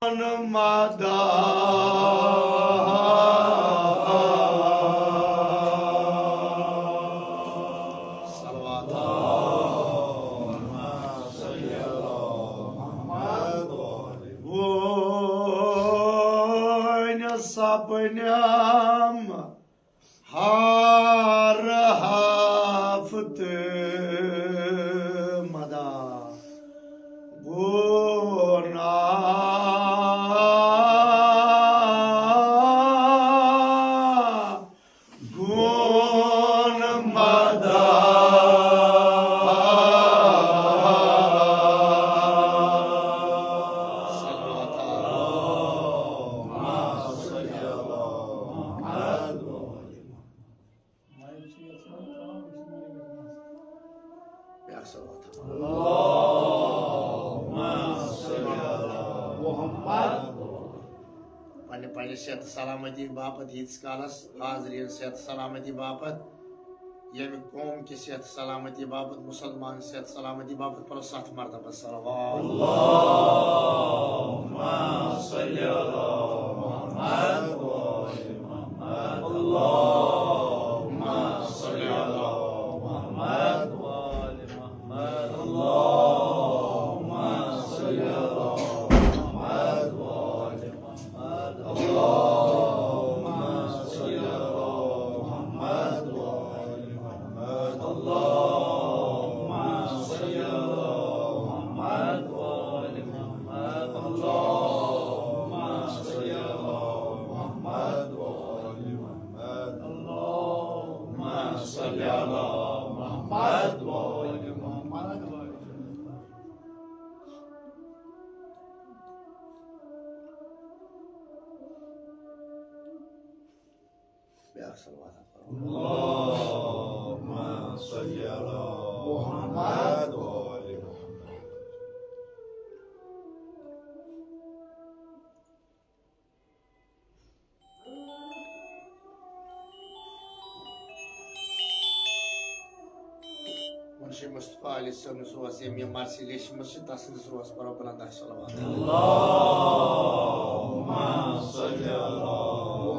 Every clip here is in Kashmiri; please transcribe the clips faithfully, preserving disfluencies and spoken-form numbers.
مدد۔ صلوات۔ وۄنۍ سپنم ہر ہفتہٕ مدد۔ گونا گون مدد۔ صلوات۔ بیاکھ صلوات۔ اللہم صل علی محمد۔ پننہِ پننہِ صحت سلامتی باپتھ ییٖتِس کالس حاضریٖن صحت سلامتی باپتھ، ییٚمہِ قوم کہِ صحت سلامتی باپتھ، مسلمان صحت سلامتی باپتھ پرو ستھ مرتبہ صلوات۔ اللہم صل علی محمد و آل محمد۔ اللہم صل علی محمد و آل محمد۔ اللہم صل علی محمد و آل محمد۔ اللہم صل علی محمد و آل محمد۔ اللہم صل علی محمد و آل محمد۔ اللہم صل علی محمد و آل محمد۔ اللہم صل علی محمد و آل محمد۔ بیاکھ صلوات۔ اللہم صل علی محمد و آل محمد۔ منشی مصطفیٰ علیہ السلام سُنٛد یُس اوس، ییٚمۍ یہِ مرثی لیچھمٕژ چھِ، تَس سٕنٛدِس روحس پرو بلند آسہِ صلوات۔ اللہم صل علی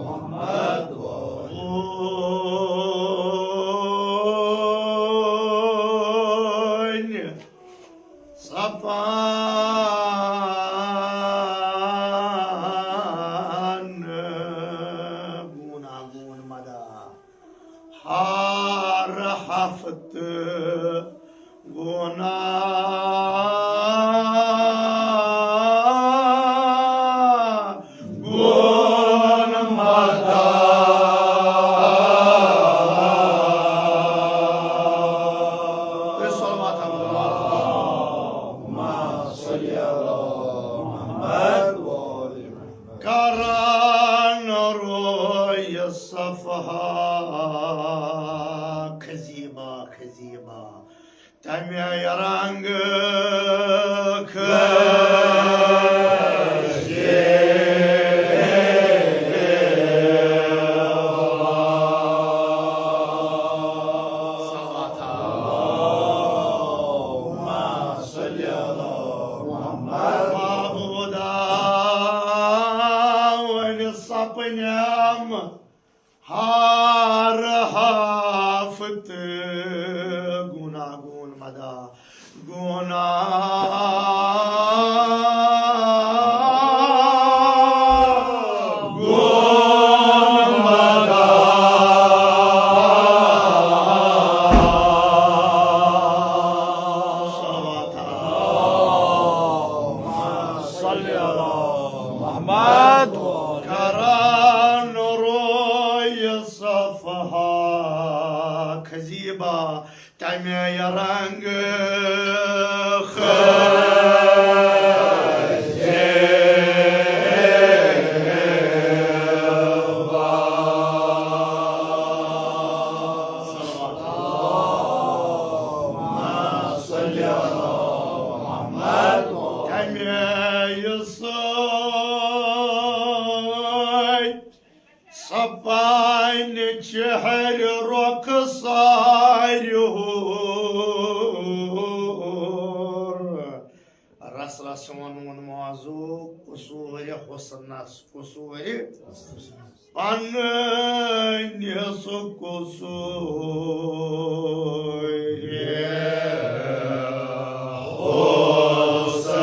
محمد و آل وۄنۍ سپان گونا گون مدد۔ ہر ہفتہٕ گونا گون مدد۔ تُہۍ صلوات۔ اللہم صل علی محمد و آل محمد۔ کران روی صفحہ خزیبہ خزیبہ۔ تمے رنگ معبودا، وۄنۍ سپنم ہر ہفتہٕ گونا گون مدد۔ گونا گون مدد۔ صلوات۔ اللہم صل علی محمد۔ کران روی صفحہ خزیبہ۔ تمے رنگ خزیبہ۔ اللہم صل علی محمد۔ تمے سۭتۍ سپان چہر رخسار ہیوٚر۔ رس رس وَنُن موضوع قصوٗرِ حُسنَس، قصوٗرِ پنٕنِس قصوٗرِ حُسنَس۔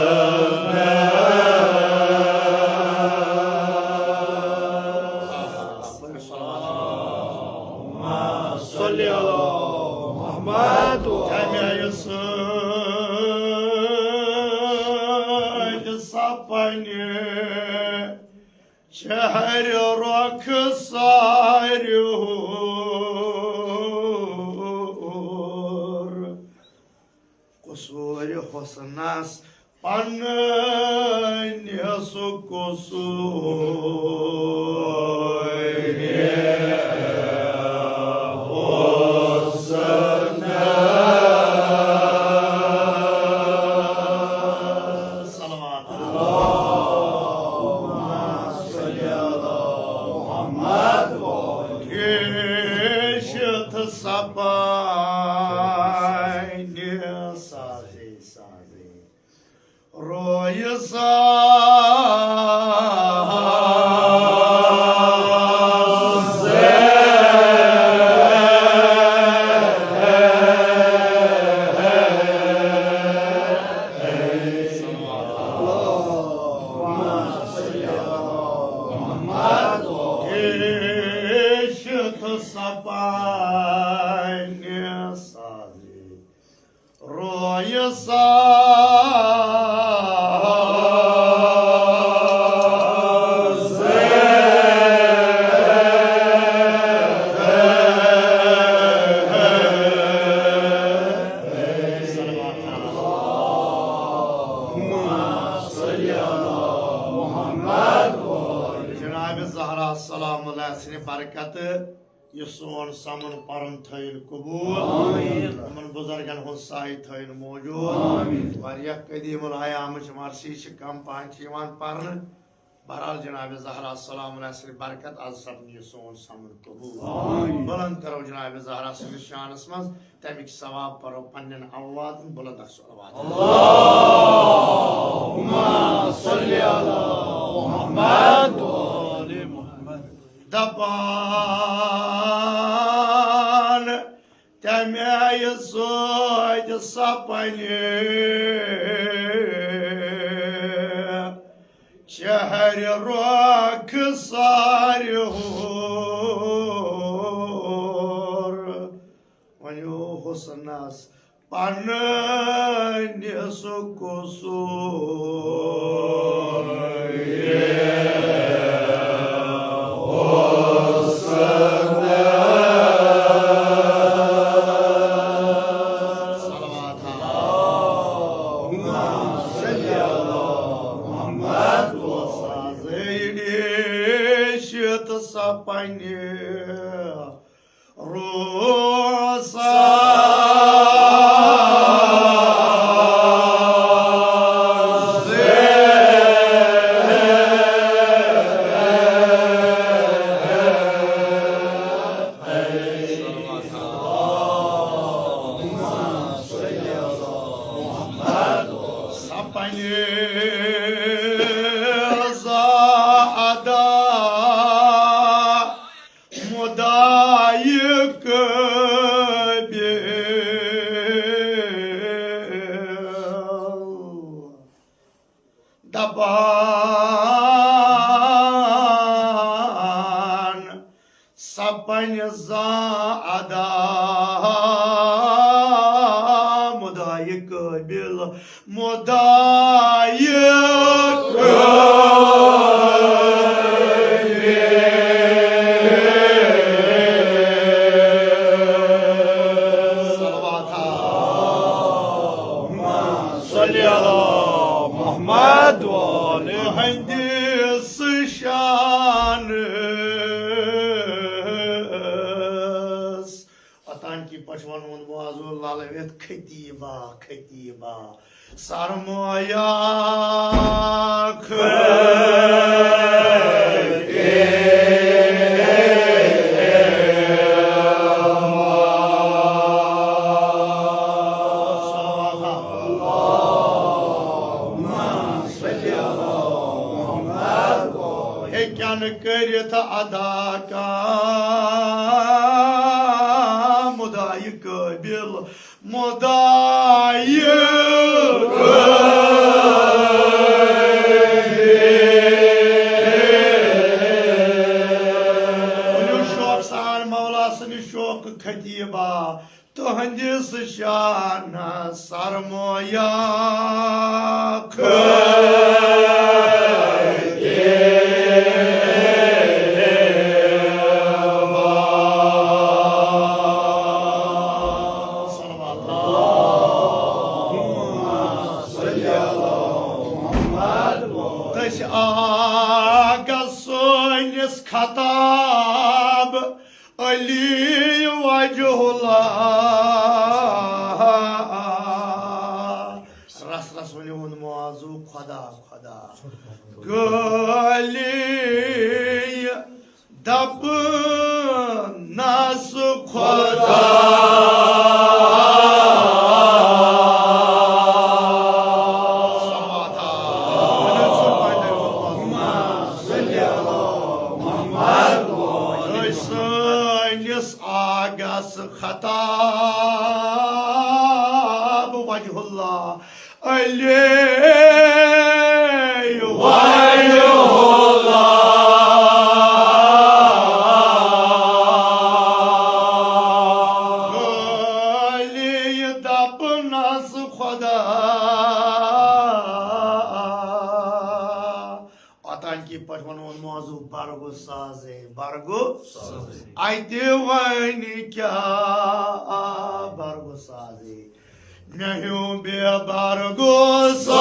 صلی علی محمد۔ تَمہِ آیہِ سۭتۍ سپنہِ چہرِ رۄخ ساریُر قصوٗرِ حُسنَس پنٕنِس قصوٗرِ حُسنَس۔ صلوات۔ اللهم صل علی محمد۔ گیشت سپنہِ سازے سازے رویہِ ساز۔ گیشت سپنہِ سازے رویہِ ساز۔ جناب زہرا سلام اللہ سٕنٛدِ برکتہٕ یہِ سون سمن پرن تھٲیِن قبول۔ آمین۔ یِمن بزرگن ہُنٛد سایہِ تھٲیِن موجود۔ آمین۔ واریاہ قدیم الایامٕچ مرثی چھِ کم پہن چھِ یِوان پرنہٕ۔ بہرحال جناب زہرا سلام علیہ سٕنٛز برکت از سپدِ یہِ سون سمن قبول۔ آمین۔ بلند کرو جناب زہرا سٕنٛدِس شانس منٛز تمیُک ثواب پرو پننٮ۪ن امواتن بلند اکھ صلوات۔ اللهم صل علی محمد و آل محمد۔ دپان تمہِ آیہِ سۭتۍ سپنہِ چہرِ رۄخ ساریُر۔ ؤنِو حُسنَس پنٕنِس قصوٗرِ حُسنَس۔ صلوات۔ اللهم صل علی محمد۔ سازے guest سپنہِ Rusa. سپنہِ زا ادا مدعای قابل۔ دپان سپنہِ زا ادا مدعای قابل۔ مدعای قابل۔ صلوات۔ اللهم صل علی محمد و آل۔ تہنٛدِس شانس اوتانۍ کہِ پٲٹھۍ ووٚنمُت، بوزو للہٕ وِتھ خطیبا، خطیبا، سرمایہ خلقِ۔ اللهم کیٛاہ نہٕ کٔرِتھ ادا کانٛہہ مُدعایہِ قٲبِل، مُدعایہِ قٲبِل۔ ؤلِو شوق سان مولا سٕنٛدِ شوقہٕ خطیٖبا، تُہنٛدِس شانس سرمویا کھٲلِتھ۔ تٔسۍ آگس سٲنِس خطاب علی وجہ اللہ۔ رس رس ؤنِو ووٚن معاذو خدا خدا۔ گٲلی دپنس خدا۔ سماتا۔ ؤنِو ژٕ پننہِ ووٚن معاذو۔ سٲنِس آگس خطاب وجہ اللہ علی وجہ اللہ۔ علی دپنس خدا۔ اوتانۍ کِتھ پٲٹھۍ ووٚنُن معاذو، برگو سازے، برگو سازے۔ اتہِ وۄنۍ کیٛاہ برگو سازے؟ مےٚ ہیوٗ بے برگو سازے۔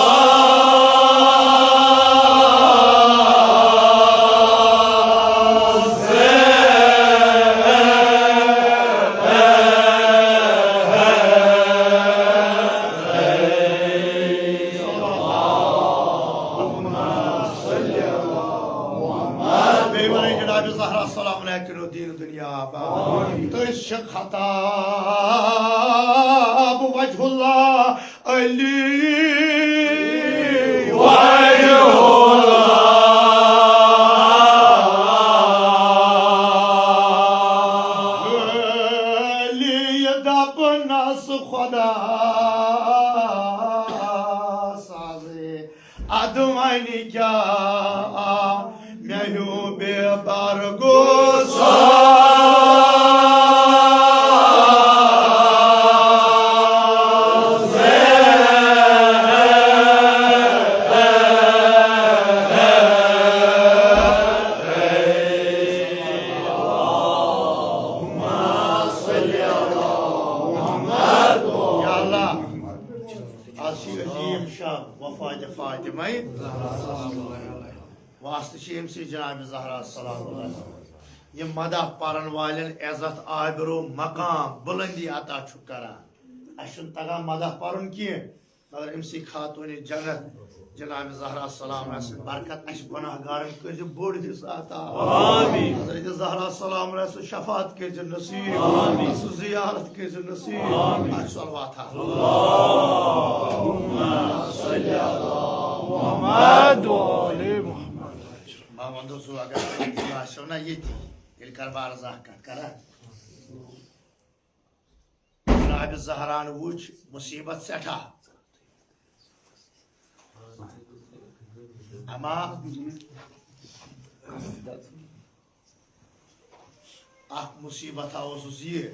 بیٚیہِ وَنَے جناب زہرا سلام علیکم دین دنیا آباد۔ تٔسۍ چھِ خطاب وجہ اللہ علی وجہ اللہ۔ علی دپنس خدا سازے۔ ادٕ وۄنۍ کیٛاہ مےٚ ہیوٗ بے برگو سازے۔ یا اللہ، از چھِ عظیٖم شان وفاتِ فاطمہ واسطہٕ چھِ أمۍ سٕے جناب زہرا سلام اللہ۔ یہِ مدح پرن والٮ۪ن عزت، آبرو، مقام، بلندی عطا چھُ کران۔ اَسہِ چھُنہٕ تگان مدح پرُن کینٛہہ، مگر أمۍ سٕے خاتوٗنِ جنت جناب زہرا سلام اللہ سٕنٛز برکت اَسہِ گۄناہ گارن کٔرۍزِ بوٚڑ حصہٕ عطا۔ آمین۔ حضرت زہرا سلام اللہ سٕنٛز شفاعت کٔرۍزِ نصیب۔ آمین۔ سُہ زیارت کٔرۍزِ نصیب۔ آمین۔ اکھ صلوات ہا۔ اللہم صل علی محمد و آل محمد۔ ما وندو سو اگر آسیو نا ییٚتی، ییٚلہِ کر بار زانٛہہ کتھ کران۔ جناب زہران وٕچھ مصیبت سٮ۪ٹھاہ۔ اما اکھ مصیبت اوسُس یہِ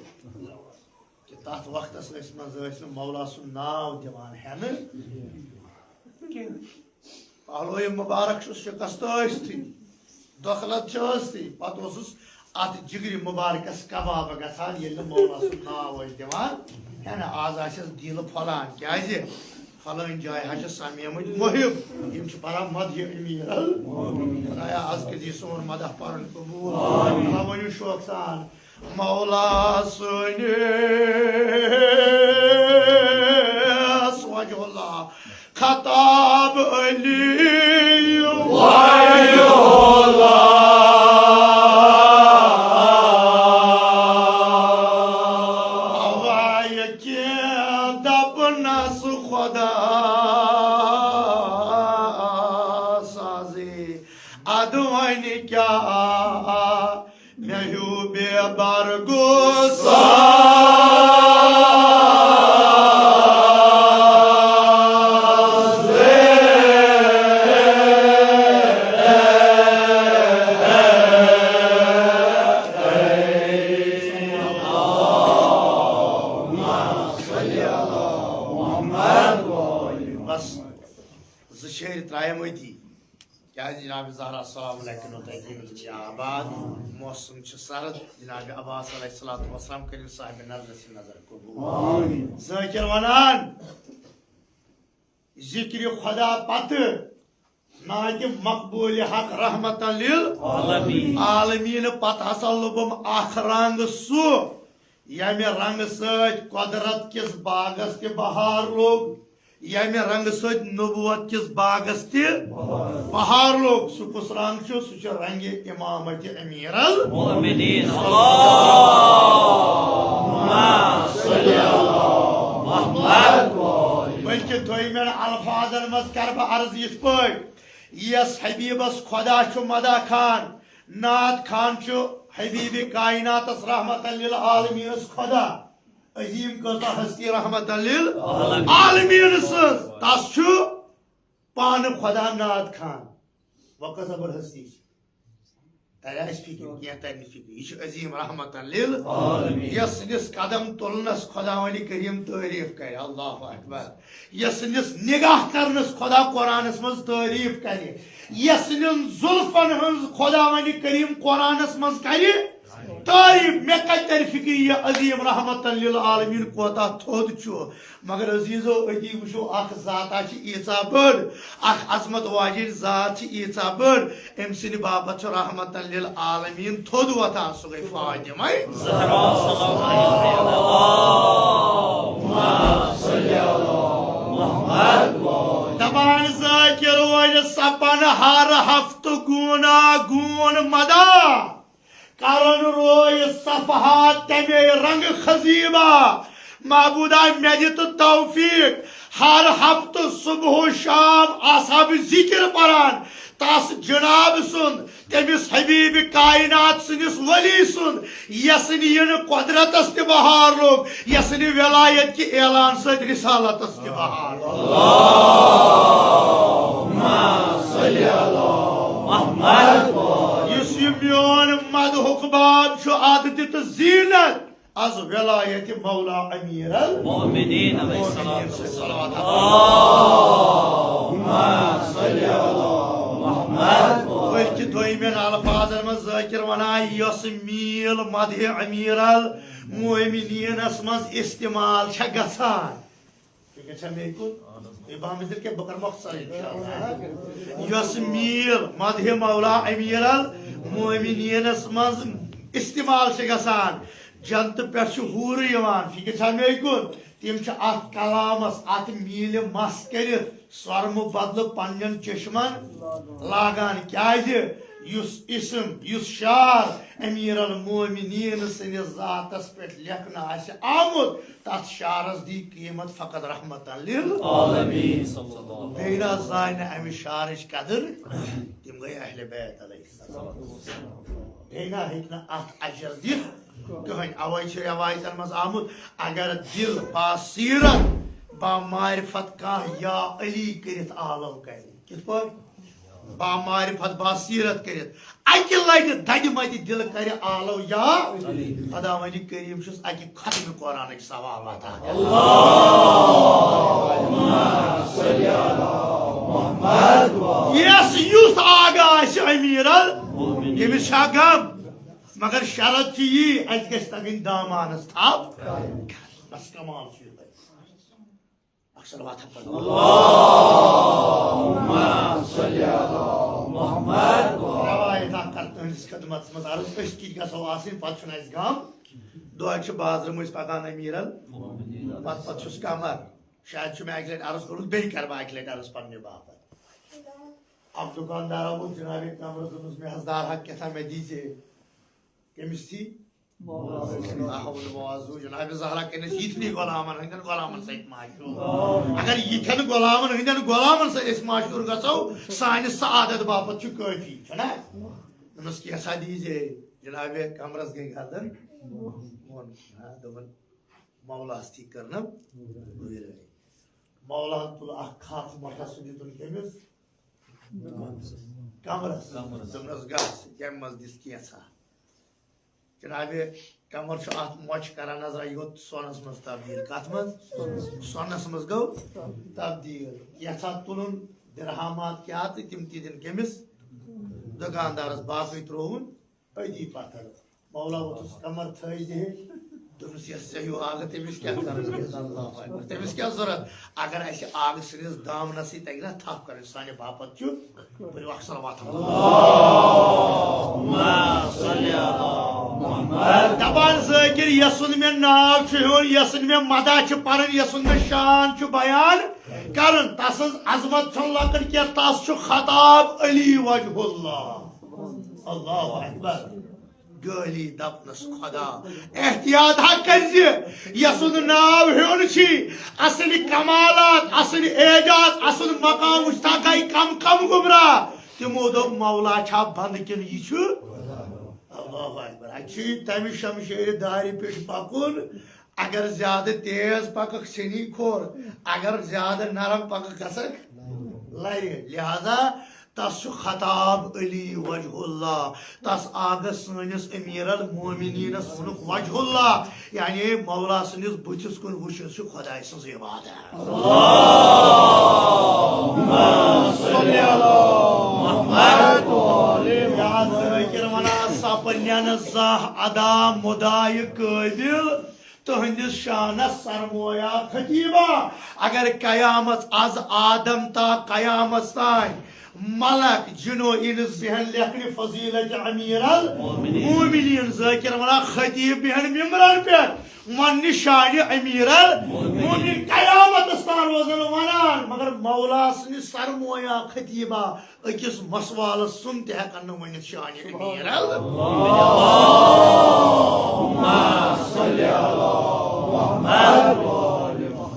کہِ تتھ وقتس ٲسۍ منٛز ٲسۍ نہٕ مولا سُنٛد ناو دِوان ہٮ۪نہٕ کینٛہہ۔ پہلوی مبارک چھُ شکست ٲستھٕے، دۄکھلت چھِ ٲستھٕے۔ پتہٕ اوسُس اتھ جگرِ مبارکس کباب گژھان، ییٚلہِ نہٕ مولا سُنٛد ناو ٲسۍ دِوان ہٮ۪نہٕ۔ آز آسٮ۪س دِل پھۄلان، کیازِ؟ فلٲنۍ جایہِ حظ چھِ سمیمٕتۍ محب، یِم چھِ پران مدحِ امیر ال۔ خدایا، از کٔرۍ زِ سون مدح پرُن قبول۔ آمین۔ اللہ ؤنِو شوق سان، مولا سٲنِس وجہ اللہ خطاب علی وجہ اللہ۔ اوا یہِ کینٛہہ دپنس خدا سازے۔ ادٕ وۄنۍ کیٛاہ مےٚ ہیوٗ بے بر گوٚو بس، زٕ شیرِ ترٛایمٕتی۔ کیٛازِ جناب زہرا سلام علیکم تۄہہِ دِنہٕ چھِ آباد، موسم چھُ سرد، جناب عباس علیہ الصلوۃ والسلام کٔرِو صاحب نظرِ سۭتۍ نظر قبول۔ ذٲکِر وَنان، ذِکرِ خۄدا پتہٕ نعتِ مقبوٗلِ حق رحمتاً لِلعالمیٖن۔ عالمیٖن پتہٕ ہسا لوٚبُم اکھ رنٛگ سُہ، ییٚمہِ رنٛگہٕ سۭتۍ قۄدرت کِس باغس تہِ بہار لوٚگ، ییٚمہِ رنٛگہٕ سۭتۍ نبوت کِس باغس تہِ بہار لوٚگ۔ سُہ کُس رنٛگ چھُ؟ سُہ چھُ رنٛگِ امامتِ امیر ال۔ مومنین۔ اللہم صلی علی محمد۔ بلکہ دوٚیمٮ۪ن الفاظن منٛز کرٕ بہٕ عرض یِتھ پٲٹھۍ، یس حبیبس خۄدا چھُ مدح خان، نعت خان چھُ حبیب کائناتس رحمت للعالمینس خۄدا۔ عظیم کۭژاہ ہستی رحمت للعالمین سٕنٛز، تس چھُ پانہٕ خۄدا نعت خان۔ وۄنۍ کۭژاہ بٔڑ ہستی چھِ؟ ترِ آسہِ فِکرِ، کینٛہہ ترِ نہٕ فِکرِ۔ یہِ چھُ عظیم رحمت للعالمین۔ یس سٕنٛدِس قدم تُلنس خۄداوندِ کریم تعریٖف کرِ۔ اللہ اکبر۔ یس سٕنٛدِس نگاہ کرنس خۄدا قرآنس منٛز تعریٖف کرِ۔ یس سٕنٛدٮ۪ن زُلفن ہٕنٛز خۄداوندِ کریم قرآنس منٛز کرِ تعریٖف۔ مےٚ کتہِ ترِ فِکرِ یہِ عظیم رحمت للعالمین کوتاہ تھوٚد چھُ؟ مگر عزیزو، أتی وٕچھو، اکھ ذاتا چھِ ییٖژاہ بٔڑ، اکھ عظمت واجیٚنۍ ذات چھِ ییٖژاہ بٔڑ، أمۍ سٕنٛدِ باپتھ چھُ رحمت للعالمین تھوٚد وۄتھان، سُہ گٔے فاطمہ زہرا۔ دپان ذاکر وۄنۍ سپن ہر ہفتہٕ گوٗنا گوٗن مدا۔ کرن روی صفحات تمے رنگ خزیبہ۔ معبودا مےٚ دِ تہٕ توفیق، ہر ہفتہٕ صبح و شام آسہٕ ہا بہٕ ذکر پران تس جناب سُنٛد، تٔمِس حبیب کائنات سٕنٛدِس ولی سُنٛد، یس نہٕ یہِ نہٕ قدرتس تہِ بہار لوٚگ، یس نہٕ ولایت کہِ اعلان سۭتۍ رسالتس تہِ بہار۔ یُس یہِ میون مدحُک باب چھُ، اتھ دِ تہٕ زینت از ولایت مولا امیر المومنین علیہ الصلوۃ والسلام۔ بلکہ دویمین الفاظن منٛز ذاکر ونان، یۄس میل مدح امیر المومنینس منٛز استعمال چھےٚ گژھان، فکر چھا مے کُن؟ تُہۍ بامبرِو کینٛہہ، بہٕ کرٕ مۄختصر انشاءاللہ۔ یۄس میٖل مدحِ مولا امیر المومنینس منٛز استعمال چھِ گژھان، جنتہٕ پٮ۪ٹھ چھِ حوٗرٕ یِوان، فکر چھا مے کُن؟ تِم چھِ اتھ کلامس، اتھ میٖلہِ مس کٔرِتھ سۄرمہٕ بدلہٕ پننٮ۪ن چشمن لاگان۔ کیازِ؟ یُس اسم، یُس شعر امیر المومنین سٕنٛدِس ذاتس پٮ۪ٹھ لیکھنہٕ آسہِ آمُت، تتھ شعرس دی قیمت فقط رحمتاً للعالمین۔ بیٚیہِ نہ زانہِ امہِ شعرٕچ قدر، تِم گٔے اہل بیت علیہ السلام۔ بیٚیہِ نہ ہیٚکہِ نہٕ اتھ اجر دِتھ کٕہٕنۍ۔ اوے چھُ رٮ۪وایتن منٛز آمُت، اگر دل باسیرت بامعرفت کانٛہہ یا علی کٔرِتھ آلو کرِ۔ کِتھ پٲٹھۍ؟ بامعرفت باسیرت کٔرِتھ اکہِ لٹہِ ددِ متہِ دل کرِ آلو یا خداوندِ کریم چھُس اکہِ ختمِ قرآنٕچ ثواب عطا کران۔ یس یُتھ آگاہ آسہِ امیر ال، تٔمِس چھا غم، مگر شرط چھِ یی، اسہِ گژھِ تگٕنۍ دامانس تھپھ۔ بس کمال چھُ یِہوٚے۔ اکھ صلوات ہا پرو۔ اللہم صل علی محمد۔ روایت اکھ کر تُہنٛدِس خدمتس منٛز عرض، أسۍ کِتھ گژھو آسٕنۍ، پتہٕ چھُنہٕ اسہِ غم۔ دۄہے چھِ بازرٕ مٔنٛزۍ پکان امیرن، پتہٕ، پتہٕ چھُس کمر۔ شاید چھُ مےٚ اکہِ لٹہِ عرض کوٚرمُت، بیٚیہِ کرٕ بہٕ اکہِ لٹہِ عرض پننہِ باپتھ۔ اکھ دُکاندارا ووٚن، جناب، یہِ کمرس دوٚپنس، مےٚ حظ دار ہا کیٛاہ تام، مےٚ دیٖزِ۔ کٔمِس تھی؟ لا حول ولا قوة۔ جناب زہرا کٔرِنۍ أسۍ یِتھنٕے غلامن ہٕنٛدٮ۪ن غلامن سۭتۍ معشوٗر۔ اگر یِتھٮ۪ن غلامن ہٕنٛدٮ۪ن غلامن سۭتۍ أسۍ معشوٗر گژھو، سانہِ سعادت باپتھ چھُ کٲفی، چھُنہ؟ دوٚپمَس، "کینٛژھا دیٖزے۔" جناب قمرس گٔے گردن بۄن۔ آ، دوٚپُن، "مولاہس تھی کٔرنَم وٲرۍ۔" مولاہن تُل اکھ کھاتہٕ مۄٹھا، سُہ دیُتُن کٔمِس؟ قمرس۔ قمرس۔ دوٚپنَس، "گژھ، ییٚمہِ منٛز دِس کینٛژھا۔" جناب قمر چھُ اتھ مۄچھ کران نظرا، یہِ گوٚو سۄنس منٛز تبدیل۔ کتھ منٛز؟ سۄنس منٛز گوٚو تبدیل۔ یژھان تُلُن درہمات کیٛاہ تہٕ تِم تہِ دِن کٔمِس؟ دُکاندارس۔ باقٕے ترٛووُن أتی پتھر۔ مولا ووٚتھُس، "قمر تھٲے زِ ہے۔" دوٚپمَس، "یَس ژےٚ ہیوٗ آگہٕ، تٔمِس کیٛاہ کَرُن؟" اللہ اکبر۔ تٔمِس کیٛاہ ضوٚرَتھ؟ اگر اَسہِ آگہٕ سٕنٛدِس دامنَسٕے تَگہِ نا تھپھ کَرٕنۍ، سانہِ باپَتھ چھُ، پٔرِو اکھ صلوات۔ دَپان ذٲکِر، یَسُنٛد مےٚ ناو چھُ ہیوٚن، یَسُنٛد مےٚ مدح چھِ پَرٕنۍ، یَسُنٛد مےٚ شان چھُ بیان کَرُن، تَسٕنٛز عظمت چھَنہٕ لۄکٕٹ کینٛہہ، تَس چھُ خطاب علی وجہ اللہ۔ اللہ اکبر۔ گٲلی دپنس خدا۔ احتیاط ہا کٔرزِ، یسُنٛد ناو ہیوٚن چھی، اصل کمالات، اصل اعجاز، اصل مقام وٕچھتھا گٔے کم کم گمراہ۔ تِمو دوٚپ، "مولا چھا بنٛد کِنہٕ یہِ چھُ؟" اللہ اکبر۔ اتہِ چھُ یہِ تمہِ شمشیرِ دارِ پٮ۪ٹھ پکُن۔ اگر زیادٕ تیز پککھ، ژھیٚنی کھوٚر، اگر زیادٕ نرم پککھ، گژھکھ لرِ۔ لہذا تس چھُ خطاب علی وجہ اللہ، تس آگس سٲنِس امیر المومنینس ووٚنُکھ وجہ اللہ، یعنی مولا سٕنٛدِس بُتھِس کُن وٕچھِتھ چھُ خداے سٕنٛز عبادت۔ اللہم صل علی محمد۔ یا ذاکر ونا سپنن زاہ ادا مدائے قابل۔ تہنٛدِس شانس سرمویا خطیبہ، اگر قیامت از آدم تا قیامت تام ملک جنو انس بیہن لیکھنہِ فضیلت امیر المومنین، ذاکر ونا خطیب بیہن ممبرن پٮ۪ٹھ وننہِ شانہِ امیر المومنین، قیامتس تام روزن ونان، مگر مولا سٕنٛدِ سرمویا خطیبہ أکِس مسوالس سُم تہِ ہٮ۪کن نہٕ ؤنِتھ شانہِ امیر ال۔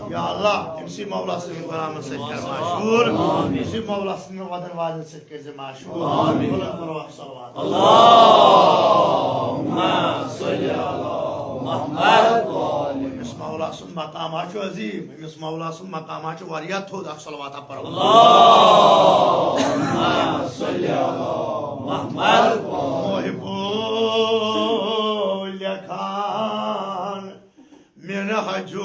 یا اللہ، أمۍ سٕے مولا سٕنٛدِ غلامن سۭتۍ کر معشوٗر، أمۍ سٕے مولا سٕنٛدِ ودن والٮ۪ن سۭتۍ کٔرۍ زِ معشوٗر۔ بلند کرو اکھ صلوات۔ اللہم صل علی محمد۔ أمِس مولا سُنٛد مقام ہا چھُ عظیٖم، أمِس مولا سُنٛد مقام ہا چھُ واریاہ تھوٚد، اکھ صلوات ہا پرو۔ اللہم صل علی محمد۔ محبو لیکھان منہج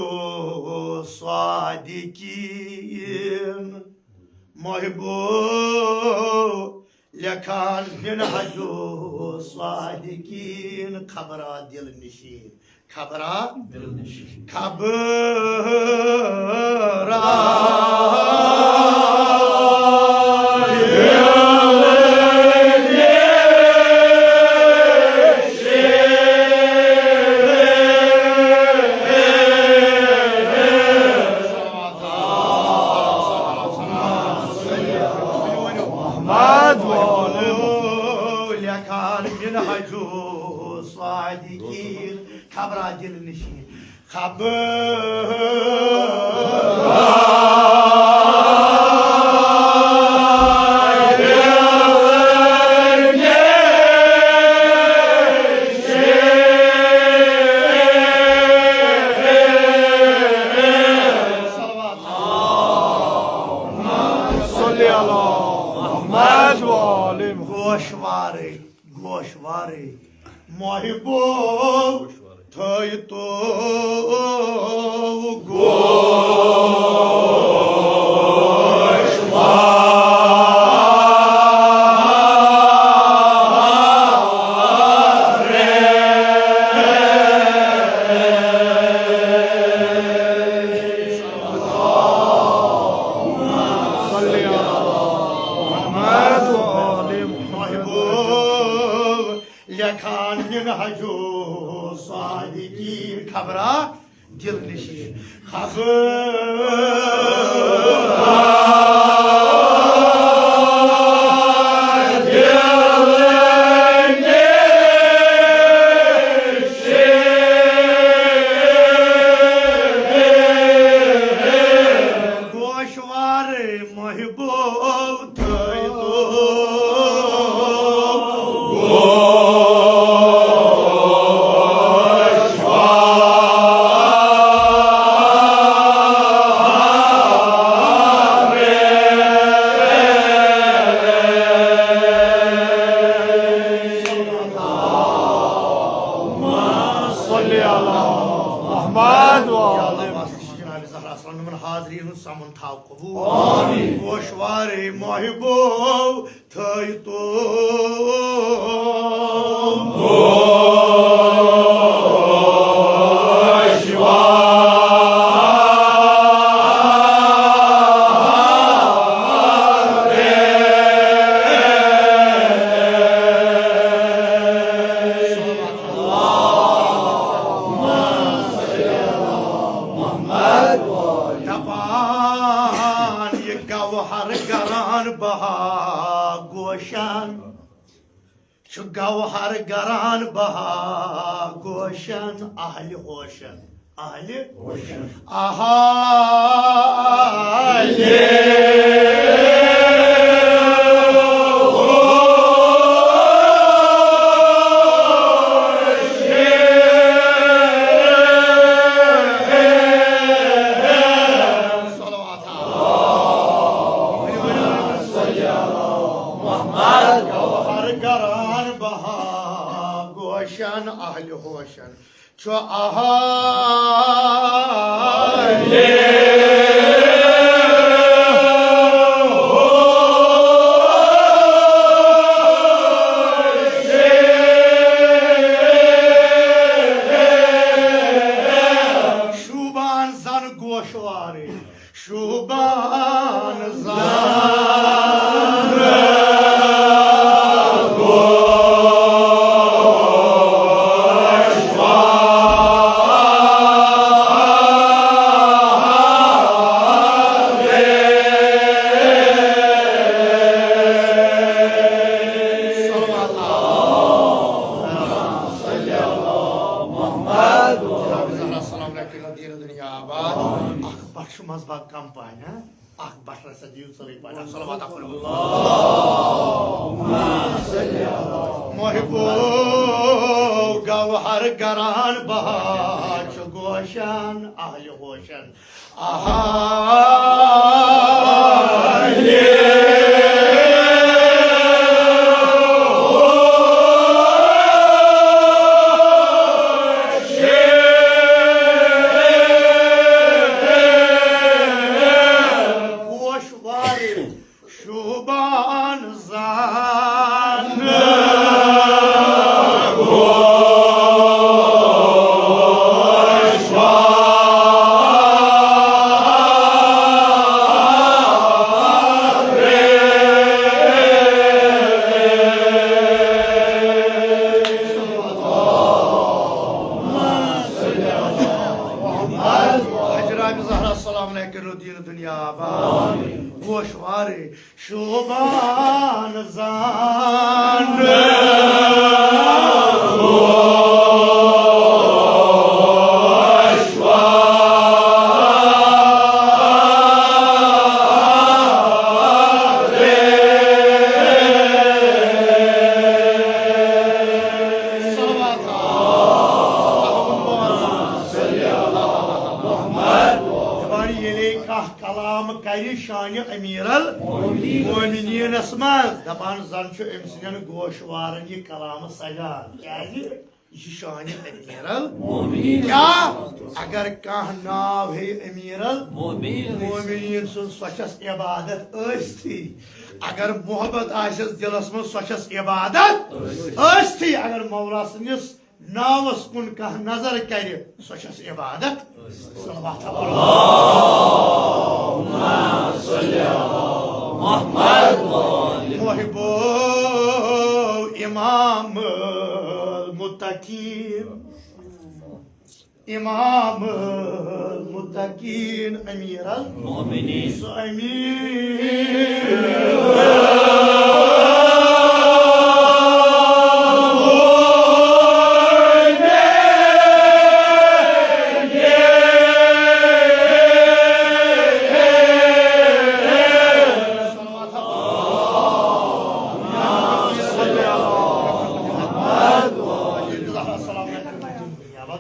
صادقین، محبو لیکھان منہج صادقین، خبرا دل نشین۔ خبرا؟ دل نشین۔ خبرا؟ محمد وولو لیکھان منہج صادقین، خبرا دل نشین۔ خبر صلی علی محمد و آل محمد۔ گوش وارے، گوش وارے، محبو تھٲیتو گوش وارے۔ صلی علی محمد و آل محمد۔ محبوب لیکھان منہج صادقین، خبرا دل نشین۔ خبر تھاو قبول۔ آمین۔ گوشوارے محبو تھٲیتو۔ دپان یہِ گوہر گران بہا گوشن، چھُ گوہر گران بہا گوشن، اہلِ ہوشن، اہلِ ہوشن، اہلِ صلوات۔ گوہر گران بہا گوشن، اہلِ ہوشن چھُ اہلِ شوٗبان زن گوشوارے۔ شوٗبان زان السلام علیکم، دین دنیا آباد۔ اکھ بخش منٛز باقی کم پہن، ہاں؟ اکھ بٹھ رژھا دِیِو ژٔلٕے پہن۔ صلوات اکھ پٔرِو۔ محبو گوہر گران بہا چھُ گوشن اہلِ ہوشن۔ اہلِ گوشوارِ شوٗبان زان۔ حجرہ بن زہرا سلام علیکہ کٔرِو دین دنیا آباد۔ گوشوارے شوبان زان۔ صلوات۔ اللہم صل علی محمد۔ دپان ییٚلے کانٛہہ کلام کرِ شانِ امیر المومنینس منٛز، دپان زن چھُ أمۍ سٕنٛدٮ۪ن گوشوارن یہِ کلام سجان۔ کیازِ؟ یہِ چھُ شانِ امیر المومنین۔ کیا؟ اگر کانٛہہ ناو ہیٚیہِ امیر المومنین سُنٛد، سۄ چھس عبادت ٲسۍتھٕے۔ اگر محبت آسٮ۪س دلس منٛز، سۄ چھس عبادت ٲسۍتھٕے۔ اگر مولا سٕنٛدِس ناوس کُن کانٛہہ نظر کرِ، سۄ چھس عبادت۔ صلوات۔ محبو امام المتقین، امام المتقین، امیر المومنین۔ سُہ امیر۔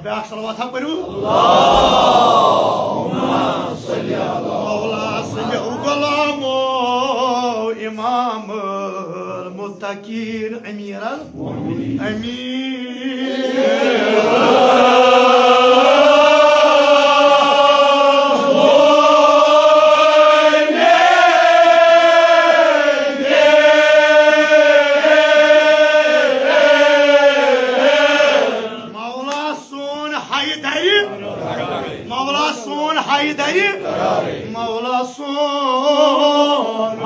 بیاکھ صلوات ہا پٔرِو۔ مولا سٕنٛدیو غلامو امام المتقین امیر المومنین۔ امیر۔ دَرِ مولا سون۔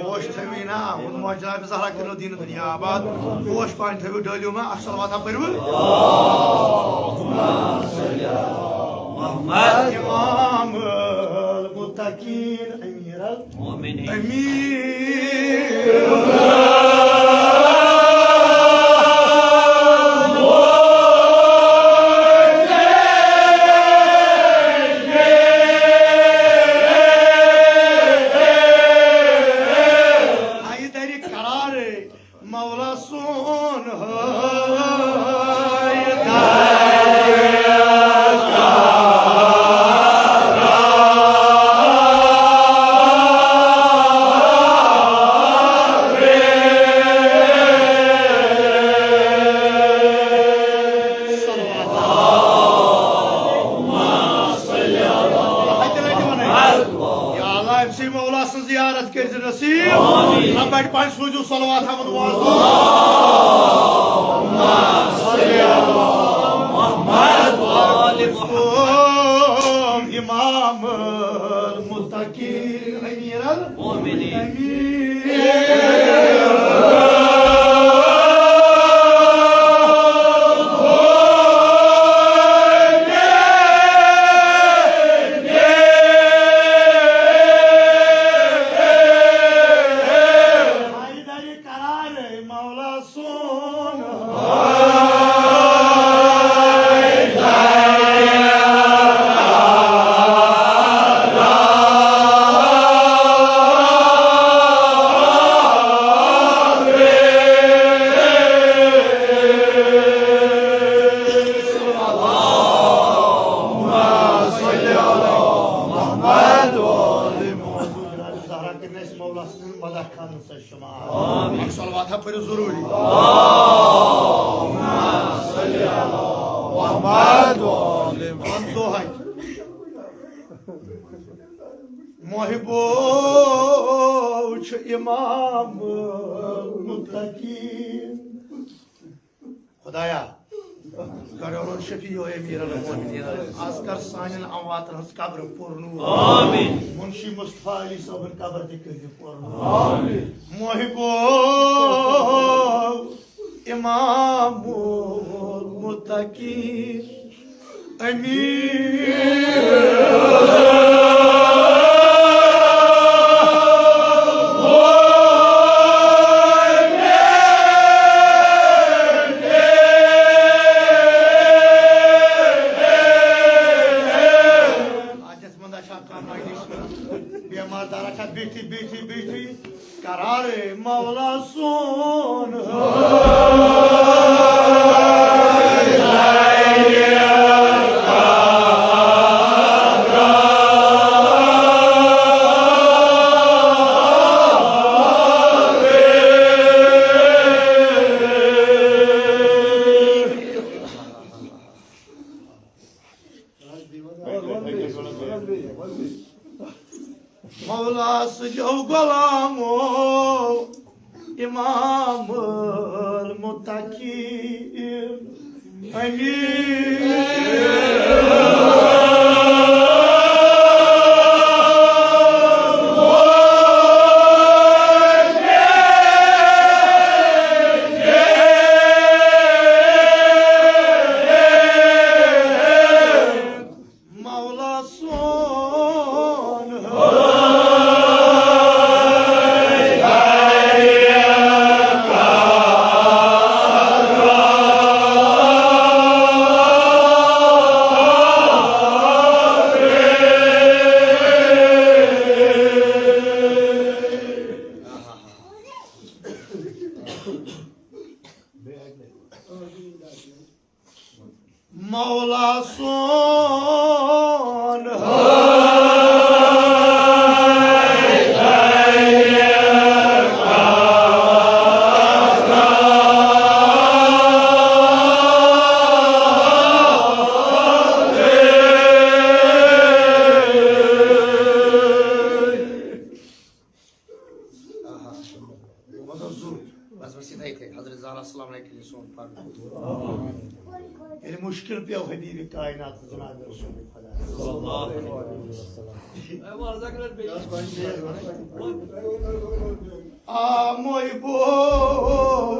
ہوش تھٲوِو نا، ہُنٛد موج جناب زہرا کٔرِو دیٖن دُنیا آباد۔ ہوش پانہٕ تھٲوِو ڈٲلِو ما، اکھ صلوات ہا پٔرِو۔ محمد۔ امام المتقین امیر المؤمنین۔ امیر۔ آیہِ دَرِ قرار مولا سون حیدر۔ یا اللہ، أمۍ سٕے مولا سٕنٛز زیارت کٔرۍ زِ نصیب۔ آمین۔ رب بڑِ پانہٕ سوٗزِو صلوات حمد وازو۔ اللہم صل علی محمد و آل محمد۔ امام المتقین امیر المؤمنین۔ حیدر قرار مولا سون۔ زہرا کٔرِنۍ اَسہِ مولا سٕنٛز مدح خانَس سۭتۍ۔ آمین۔ صلوات ہا پٔرِو ضروٗری۔ اللہم صل علی محمد و آل محمد۔ وَن دۄہَے۔ محبو چھُ امام متقین۔ خدایا، گڑھ اولو شفیع و امیر المؤمنین، از کر سانٮ۪ن امواتن ہٕنٛز قبر پُر نوٗر۔ آمین۔ منشی مصطفیٰ علی صٲبُن قبر تہِ کٔرۍزِ پُر نوٗر۔ آمین۔ محبو امام المتقین۔ امین۔ حاجت مند چھا کانٛہہ مجلس منٛز؟ بیمار دارا چھا بِہتھٕے، بِہتھٕے، بِہتھٕے؟ قرار مولا سون۔ مولا سٕنٛدیو غلامو، امام المتقین، امین۔ مولا سون۔ مولا سون۔ مشکل پیو حبیب کائنات جناب رسول خدا۔ آ محبو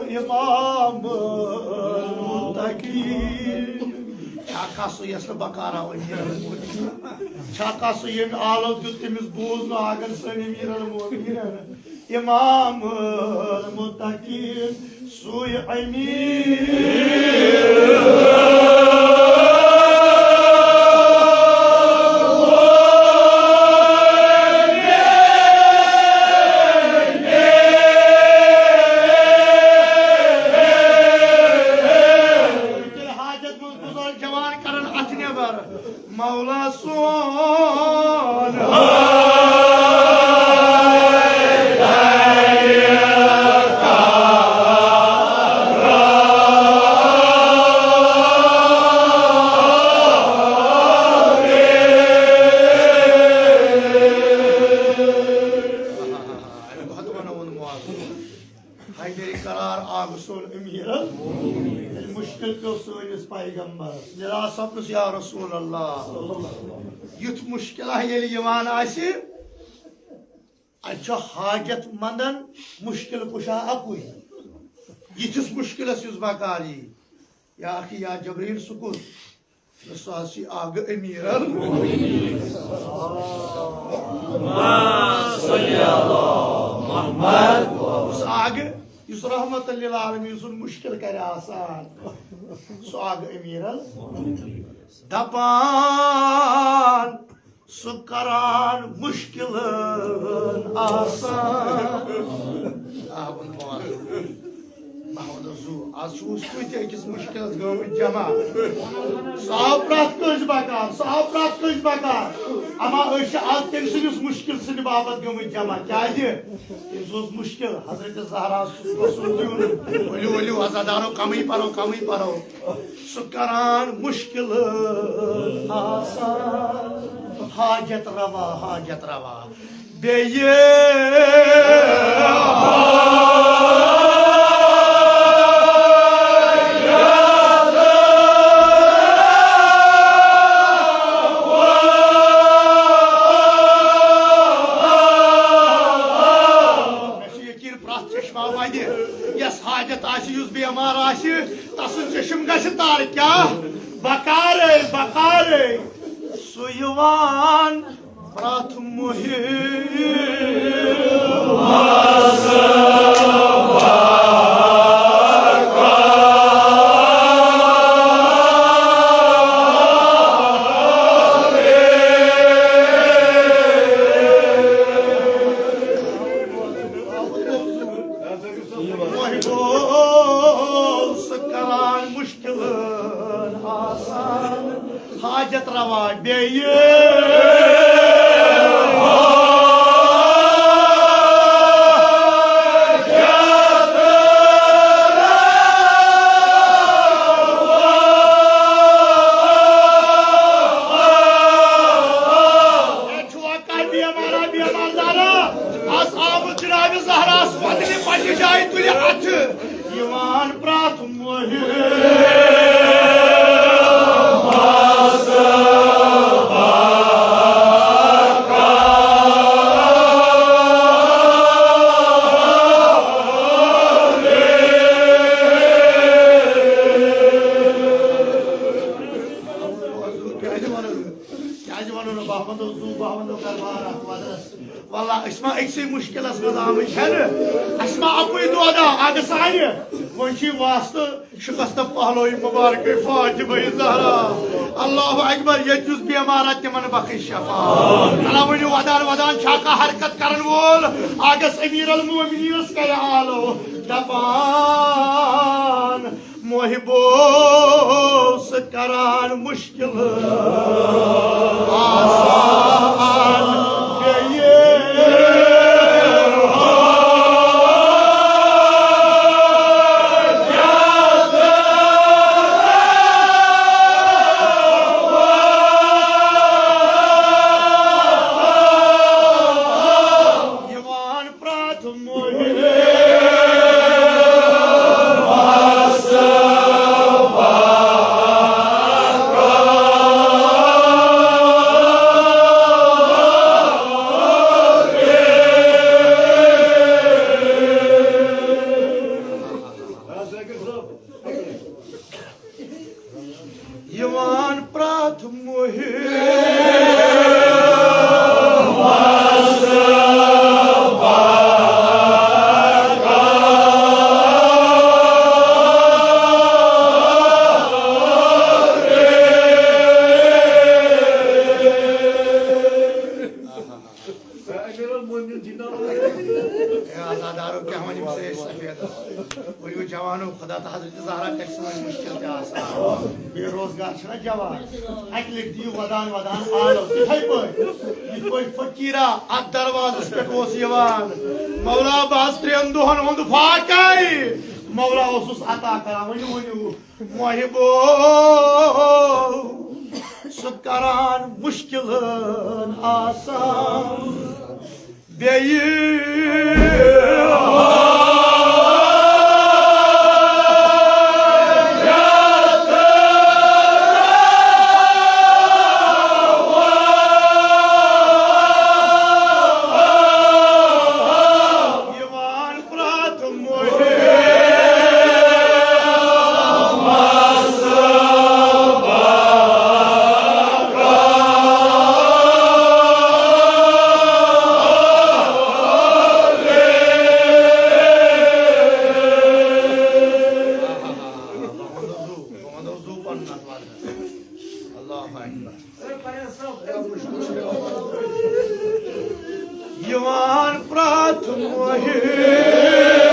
امام متقی۔ چھا کانٛہہ سُہ یس نہٕ بکارا وۄنۍ نیران؟ چھا کانٛہہ سُہ ییٚمۍ آلو دیُت تٔمِس بوٗز نہٕ آگن سٲنۍ امیر المومنین؟ امام المتقین سُے امیر۔ حاجت منٛز گُزار جوان کران اتھ نٮ۪بر۔ مولا سون۔ حیدر قرار آگہٕ سون امیر۔ ییٚلہِ مُشکِل پیوٚو سٲنِس پیغمبرس، ییٚلہِ آو سپنس یا رسول اللہ، یُتھ مُشکِل آسہِ ییٚلہِ یِوان آسہِ، اَتہِ چھُ حاجت مندن مُشکِل کُشا اَکُے۔ یِتھِس مُشکِلس یُس بکار یی، یا اخی یا جبرائیل، سُہ کُس؟ سُہ حظ چھُ آگہٕ امیر المومنین۔ صلی اللہ محمد۔ سُہ آگہٕ یُس رحمت للعالمین سُنٛد مُشکِل کرِ آسان۔ سُہ آگہٕ امیر المومنین۔ دپان سُہ کران مُشکِلن آسان۔ آ، ووٚن پانٛژھ۔ بہٕ وَنہٕ زُو، آز چھُ وُچھ تُہۍ تہِ أکِس مُشکِلس گٲمٕتۍ جمع۔ سُہ آو پرٛٮ۪تھ کٲنٛسہِ بکار، سُہ آو پرٛٮ۪تھ کٲنٛسہِ بکار۔ اما أسۍ چھِ آز تٔمۍ سٕنٛدِس مُشکِل سٕنٛدِ باپتھ گٔمٕتۍ جمع۔ کیٛازِ؟ تٔمِس اوس مُشکِل۔ حضرت زہرا سُنٛد دیُن۔ ؤلِو، ؤلِو، عزادارو، کمٕے پرو، کمٕے پرو۔ سُہ کران مُشکِل آسان۔ حاجت روا، حاجت روا۔ بیٚیہِ مےٚ چھُ یقیٖن پرٛٮ۪تھ چشمہ وَنہِ، یَس حاجت آسہِ، یُس بٮ۪مار آسہِ، تسُنٛد چشم گژھِ تر۔ کیٛاہ؟ بکارے، بکارے۔ سُہ یِوان پرٛٮ۪تھ مُہِم۔ محبوب سُہ کران مُشکِلن آسان۔ حاجت روا بیٚیہِ۔ چھُوا کانٛہہ بیمارا، بیمار دارا؟ آز آمُت جناب زہراہس وطنہِ پننہِ جایہِ تُلہِ اتھٕ۔ یِوان پرٛٮ۪تھ مُہِم۔ کیٛازِ وَنو نہٕ؟ کیٛازِ وَنو نہٕ؟ بہٕ ہا وَنو زُو، بہٕ ہا وَنو کَرٕ وارٕ اَتھ وَدَس۔ واللہ، أسۍ ما أکسٕے مُشکِلَس منٛز آمٕتۍ چھَنہٕ؟ اَسہِ ما اَکُے دۄدا اَگہٕ سانہِ؟ وۄنۍ چھُ یہِ واسطہٕ شُکستہٕ پہلوی مُبارکٕے فاطمہ زہرا۔ اللہ اکبر، ییٚتہِ یُس بیمار آسہِ تِمَن بخش شفا۔ اللہ ؤنِو وَدان وَدان چھا کانٛہہ حرکت کَرَن وول؟ اَگَس امیر المومنینَس کَرِ آلو دَپان۔ محبو سُہ کران مُشکِل آسان بیٚیہِ۔ یِوان پرٛٮ۪تھ مُہِم۔ محب اے عزادارو، کیٛاہ وَنہٕ یِم سٲری سفیدس؟ ؤلِو جوانو، خدا تہٕ حضرت زہرا کَرِ سٲنۍ مُشکِل تہِ آسان۔ بے روزگار چھِنہ جوان، اَکہِ لَٹہِ دِیِو وَدان وَدان آلو تِتھَے پٲٹھۍ، یِتھ پٲٹھۍ فقیٖرا اَتھ دروازَس پٮ۪ٹھ اوس یِوان۔ مولا، بہٕ آس ترٛٮ۪ن دۄہَن ہُنٛد فاقَے۔ مولا اوسُس عطا کران، ؤنِو، ؤنِو۔ محبو، سُہ کران مُشکِلن آسان۔ بیٚیہِ یِوان پرٛٮ۪تھ محب اللہ اکبر۔ یِوان پرٛٮ۪تھ مُہِم۔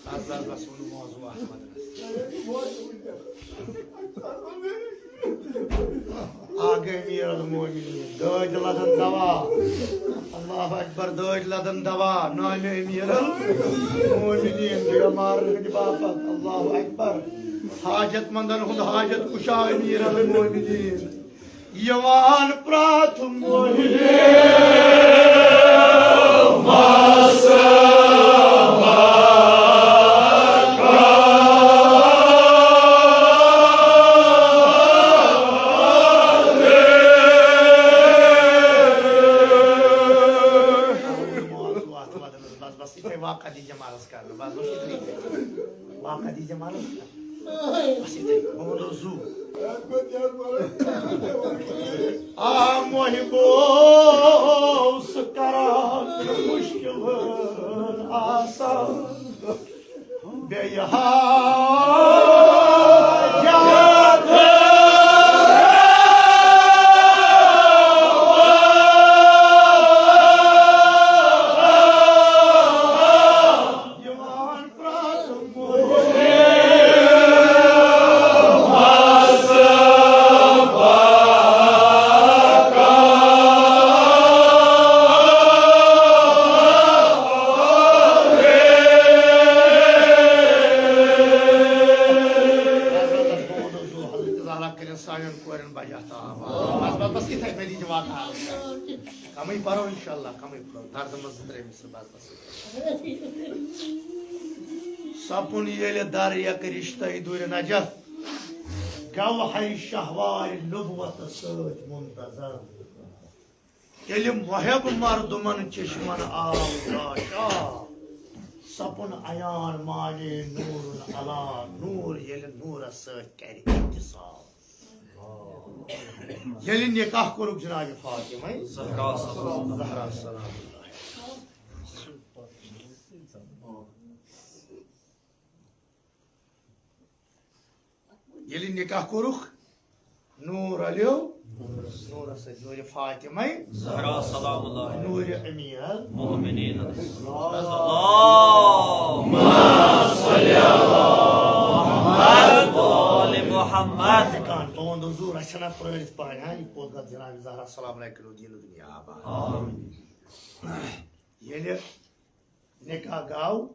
بس، بس، بس، بس، ووٚن موضوع اَتھ وَنَس۔ آ گٔے امیر المومنین، دٲدۍ لدن دوا۔ اللہ اکبر، دٲدۍ لدن دوا، نامِ امیر المومنین، بیمارن ہٕنٛدِ باپتھ۔ اللہ اکبر، حاجت مندن ہُنٛد حاجت کشا امیر المومنین۔ یِوان پرٛٮ۪تھ مُہِم۔ بس، بس، یِتھَے واقعہ دی جمالس کرنہٕ۔ بس، بس، یِتھَے۔ واقعہ دی جمالس کرنہٕ۔ بس، یِتھَے۔ بہٕ وَنو زُو۔ آ محبو، سُہ کران مُشکِلن آسان۔ بیٚیہِ حاجت۔ یِوان پرٛٮ۪تھ حضرت زہرا کٔرِن سانٮ۪ن کورٮ۪ن بجا تاب۔ بس، بس، بس، یِتھَے کٔنی چھِ واقعہ۔ کمٕے پرو انشاءاللہ، کمٕے پرو۔ دردٕ منٛز زٕ ترٛےٚ مِصرٕ، بس، بس۔ سپُن ییٚلہِ در یک رشتَے دُرِ نجف، گوہر شہوار نبوت سۭتۍ منتظر۔ ییٚلہِ محب مردمن چشمن آو گاشا، سپُن عیان مانے نورن علا نور، ییٚلہِ نورس سۭتۍ کرِ اتصال۔ ییٚلہِ نکاح کوٚرُکھ جناب فاطمہ زہرا سلام، زہرا سلام اللہ۔ ییٚلہِ نکاح کوٚرُکھ، نور علیو، نورس سۭتۍ، نورِ فاطمہ زہرا سلام اللہ علیہا۔ نورِ امیر مومنین۔ اللہم صلی علی محمد و آل محمد۔ کان تُہُنٛد حضور رچھنا پرٲرِتھ پانہِ، ہا، یہِ پوٚت گژھ جناب زہرا سلام علیہ کٔرِو دیٖنہٕ دُنیا آباد۔ آمین۔ ییٚلہِ نکاح گوٚو،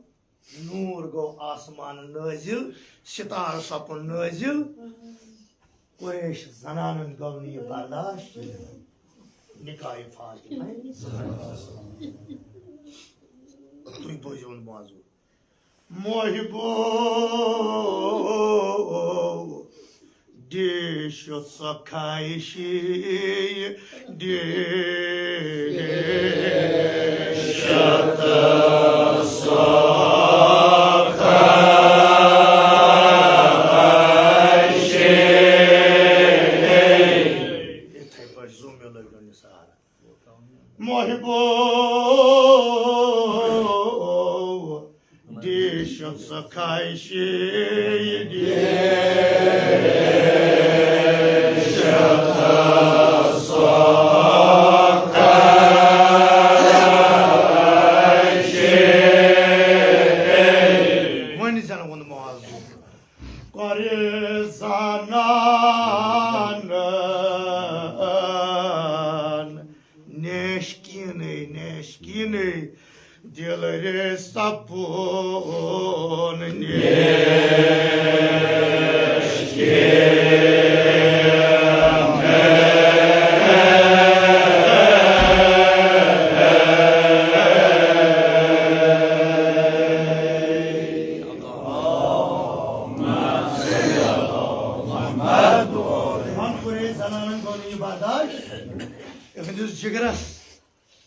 نور گوٚو آسمان نٲزِل، ستارٕ سپُن نٲزِل۔ قریش زنانن گوٚو نہٕ یہِ برداشت کینٛہہ۔ نکاح فاطمہ۔ تُہۍ بوٗزِو وۄنۍ موضوع۔ محبو، دِشُت سۄ خواہشی، دِشُت سۄ خواہشی۔ یِتھَے پٲٹھۍ زوٗ مےٚ لٲگِو نثار۔ محبو، دِشُت سۄ خواہشی، دِشُت سۄ خواہشی۔ وۄنۍ زَن ووٚن معاذ۔ کۄرِ زنان نیشکینٕے، نیشکینٕے، دِل رے سپون نیشکینٕے۔ وۄنۍ کوٚر أسۍ زنانن گوٚو نہٕ یہِ برداشت۔ یِہنٛدِس جگرس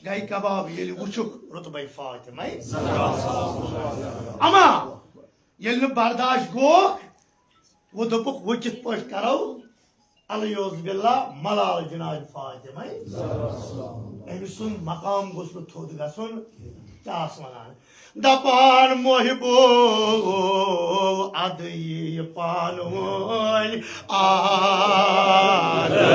گٔے کباب، ییٚلہِ وُچھُکھ رُتبے فاطمے زہرا۔ اما ییٚلہِ نہٕ برداشت گوٚو، وۄنۍ دوٚپُکھ، وۄنۍ کِتھ پٲٹھۍ کرو؟ العیاذ باللہ، ملال جناب فاطمہ۔ أمۍ سُنٛد مقام گوٚژھ نہٕ تھوٚد گژھُن۔ کیٛاہ ٲس وَنان؟ دَپان محبو، اَدٕ یہِ پانہٕ ؤنۍ آرٲیی۔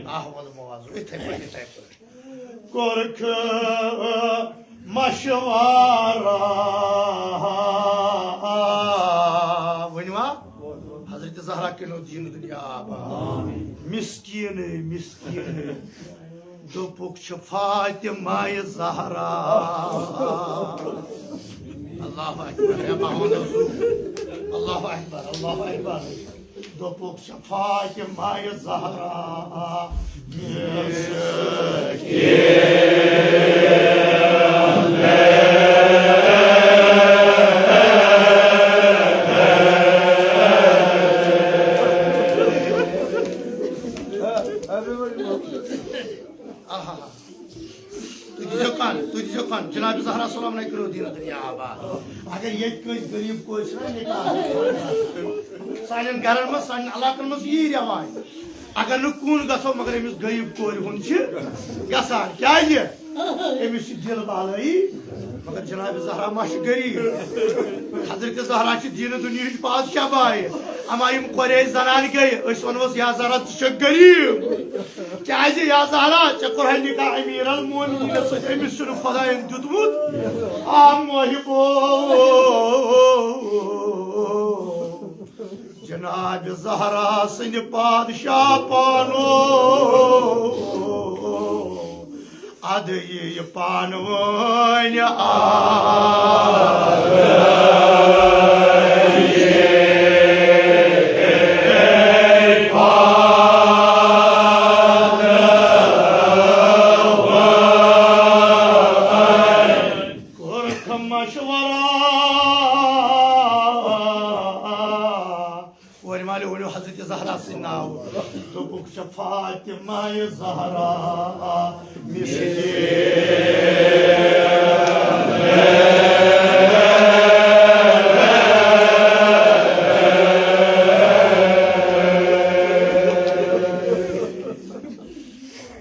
آہ، وَلہٕ ماز، یِتھَے پٲٹھۍ، یِتھَے پٲٹھۍ۔ کوٚرکھ مشورہ۔ ؤنِو ہا، حضرت زہرا کٔرِو دیٖن دُنیا آباد۔ مسکیٖنٕے، مسکیٖنٕے۔ دوٚپُکھ چھِ فاطمہ زہرا۔ اللہ اکبر، ہے بہٕ وَنہٕ حضور۔ اللہ اکبر، اللہ اکبر۔ دوٚپُکھ چھِ فاطمہ زہرا۔ آہا۔ تُہۍ دیٖزیو کَن، تُہۍ دیٖزیو کَن۔ جناب زہرا سلام علیکم دیٖن دُنیا آباد۔ اگر ییٚتہِ کٲنٛسہِ غریٖب کورِ چھِنہ نکاح، سانٮ۪ن گرن منٛز، سانٮ۪ن علاقن منٛز یی رٮ۪واج۔ اگر نہٕ کُن گژھو، مگر أمِس غریٖب کورِ ہُنٛد چھِ گژھان۔ کیٛازِ؟ أمِس چھِ دِل بالٲیی۔ مگر جناب زہرا ما چھِ غریٖب؟ حضرت زہرا چھِ دیٖنہٕ دُنیہٕچ بادشاہ باے۔ اما یِم قریش زنانہٕ گٔے، أسۍ وَنوس، یا زہرا، ژٕ چھَکھ غریٖب۔ کیٛازِ یا زہرا، ژےٚ کوٚرہے نکاح امیر المومنین سۭتۍ، أمِس چھُنہٕ خۄدایَن دیُتمُت۔ آ محبو، جناب زہرا سٕنٛدِ پادشاہ پانو، اَدٕ یہِ پانہٕ ؤنۍ آرٲیی۔ کوٚرُکھ مشورہ۔ کورِ مالہِ ؤنِو حضرت زہرا سٕنٛدۍ ناو۔ دوٚپُکھ چھےٚ فاطمہ زہرا۔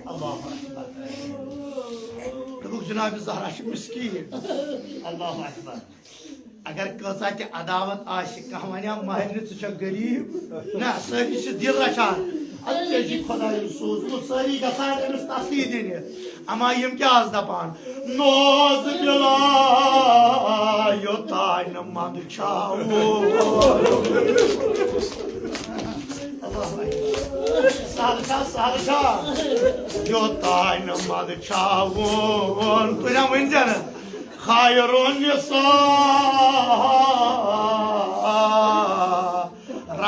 اللہ اکبر۔ دوٚپُکھ جناب زہرا چھِ مسکیٖن۔ اللہ اکبر۔ اگر کۭژاہ تہِ عداوت آسہِ، کانٛہہ ونیا مہرنہِ، ژٕ چھکھ غریٖب؟ نہ، سٲری چھِ دِل رچھان۔ اَدٕ ژےٚ چھُے خۄدایَن سوٗزمُت، سٲری گژھان أمِس تسلی دِنہِ۔ اما یِم کیٛاہ آسہٕ دپان؟ نوز بلا یوٚتانۍ نہٕ منٛدچھاوو۔ اللہ اکبر۔ سہل چھا، سہل چھا؟ یوٚتانۍ نہٕ منٛدچھاوون۔ تُہۍ نہ ؤنۍ زِ نہٕ۔ خیر النساء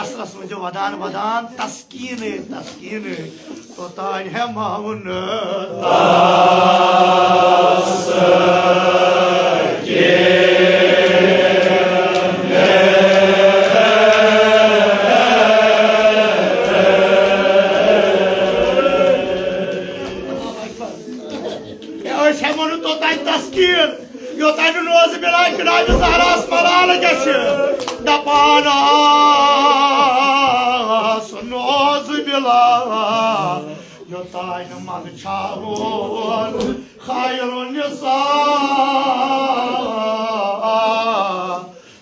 قصرس منٛز ودان ودان تسکیٖنٕے تسکیٖنٕے توٚتام ہٮ۪ماو نہٕ۔ ہے، أسۍ ہٮ۪مو نہٕ توٚتام تسکیٖن، یوٚتام نہٕ نوزِ بِلا جنابِ زہراہس ملالہٕ گژھِ۔ دپان آس نوزِ بِلا، یوٚتام نہٕ منٛدچھاوون خیر النساء،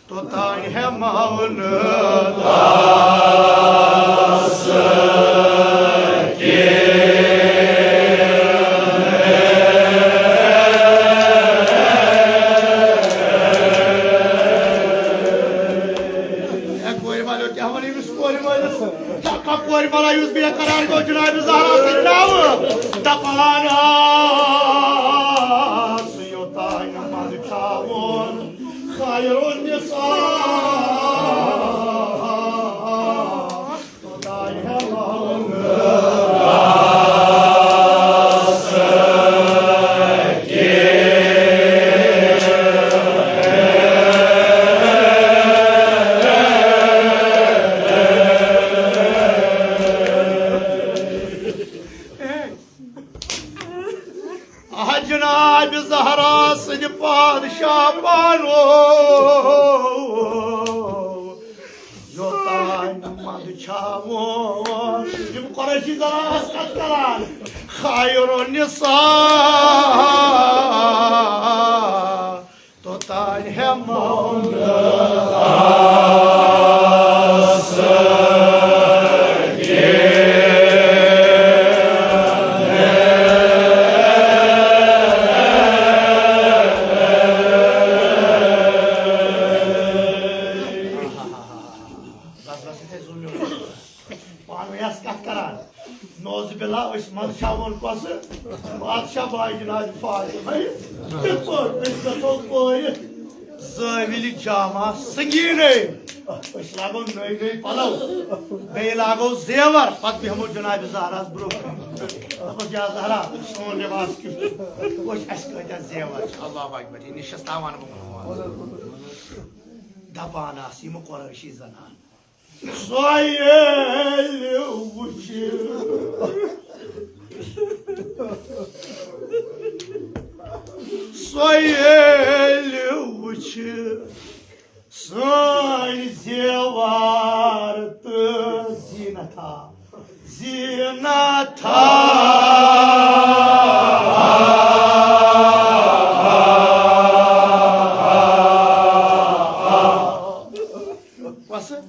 توٚتام ہٮ۪ماو نہٕ۔ ہے کورِ والٮ۪و، کیٛاہ وَنہٕ أمِس کورِ وٲلِس؟ کیٛاہ کانٛہہ کورِ والا یُس بے قرار گوٚو جنابِ زہرا سٕنٛدِ ناوٕ؟ دَپان آس یوٚتام نہٕ منٛدچھاوون خیر النساء۔ آ جناب زہرا سٕنٛدِ پادشاہ بانو، یوٚتام نہٕ منٛدچھاوون۔ یِم قریشی زنانہٕ آسہٕ کتھ کران، خیر النساء، توٚتام ہٮ۪مو نہٕ۔ بس، بس، یِتھَے زوٗ مےٚ ووٚن۔ پانہٕ ؤنۍ آسہٕ کتھ کران۔ نعوذ باللہ، أسۍ منٛدچھاوون کۄسہٕ؟ بادشاہ باے جناب فاطمہ۔ کِتھ پٲٹھۍ؟ أسۍ گژھو پٲرِتھ زٲوِلہِ جامہ سنگیٖنٕے۔ أسۍ لاگو نٔوۍ نٔوۍ پلو، بیٚیہِ لاگو زیور، پتہٕ بیٚہمو جناب زہراہس برونٛہہ کنہِ۔ دپوس، یا زہرا، سون لباس کیُتھ چھُ؟ وٕچھ، اَسہِ کۭتیٛاہ زیور چھِ۔ اللہ اکبر، یہِ نِشس تاوان بہٕ وَنہٕ۔ دپان آسہٕ یِم قریشی زنانہٕ، سۄ ییٚلہِ وٕچھِ، سۄ ییٚلہِ وٕچھِ سٲنۍ زیوار تہٕ زیٖنتھا، زیٖنتھا۔ کۄسہٕ؟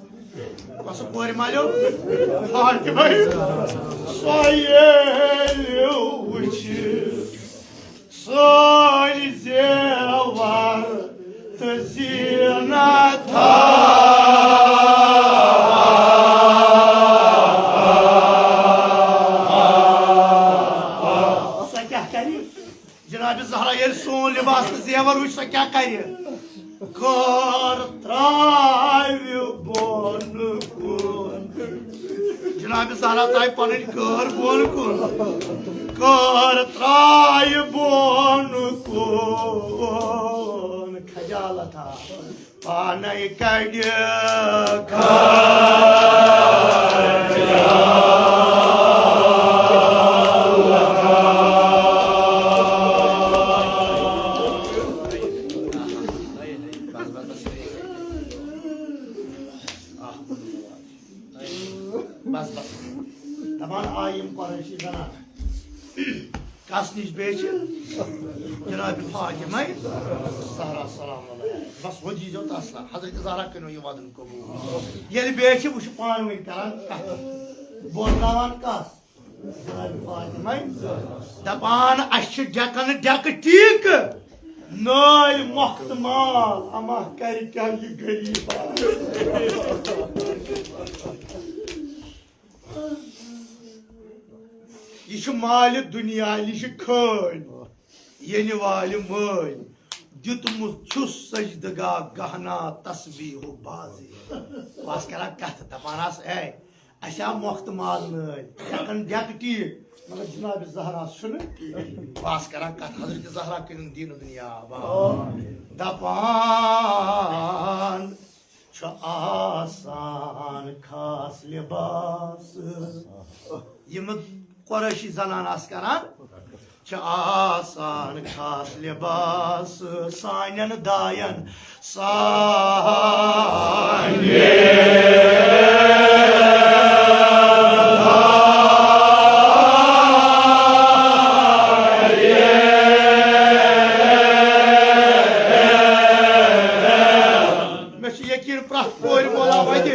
کۄسہٕ کورِ مالیو؟ فاطمہ۔ سۄ ییٚلہِ وٕچھِ سٲنۍ زیوار تہٕ زیٖنتھا۔ سۄ کیٛاہ کرِ؟ جناب زہرا ییٚلہِ سون لباس تہٕ زیور وٕچھ، سۄ کیٛاہ کرِ؟ کار ترٛاوِ بۄن کُن۔ جناب زہرا ترٛاوِ پنٕنۍ کار بۄن کُن۔ کار ترٛاوِ بۄن کُن۔ خجالت آ پانے کڑِ بس، بس۔ دپان آیہِ یِم قریشی زنانہٕ۔ کس نِش بیٚیہِ چھِ؟ جناب فاطمہ زہرا سلام اللہ علیہا۔ بس، وۄنۍ دیٖزیو تسلا، حضرت زہرا کٔرِو یہِ وعدُن قبوٗل۔ ییٚلہِ بیٚیہِ چھِ، وۄنۍ چھِ پانہٕ ؤنۍ کران کتھٕ۔ بوزناوان کس؟ جناب فاطمہ۔ دپان، اَسہِ چھِ ڈٮ۪کن ڈٮ۪کہٕ ٹیٖکہٕ، نٲلۍ مۄکھ تہٕ مال، اما کرِ کیٛاہ یہِ غریٖبا؟ یہِ چھُ مالہِ دُنیا، یہِ چھِ کھٲلۍ، ییٚنہِ والہِ مٲلۍ۔ دیُتمُت چھُس سجدگاہ گہنا تسبیح و بازی۔ بہٕ آس کران کتھ، دپان آس، اے، اسہِ آو مۄختہٕ مال نٲلۍ، ہٮ۪کان ڈٮ۪کہٕ ٹیٖک، مگر جناب زہرا چھُنہٕ۔ بہٕ آس کران کتھ، حضرت زہرا کٔرِن دیٖن دُنیا آباد۔ دپان چھُ آسان خاص لباس۔ یِم قریشی زنان آسہٕ کران، چھُ آسان خاص لباس سانٮ۪ن داین، سانٮ۪ن۔ مےٚ چھُ یقیٖن پرٛٮ۪تھ کورِ مولا وَتہِ۔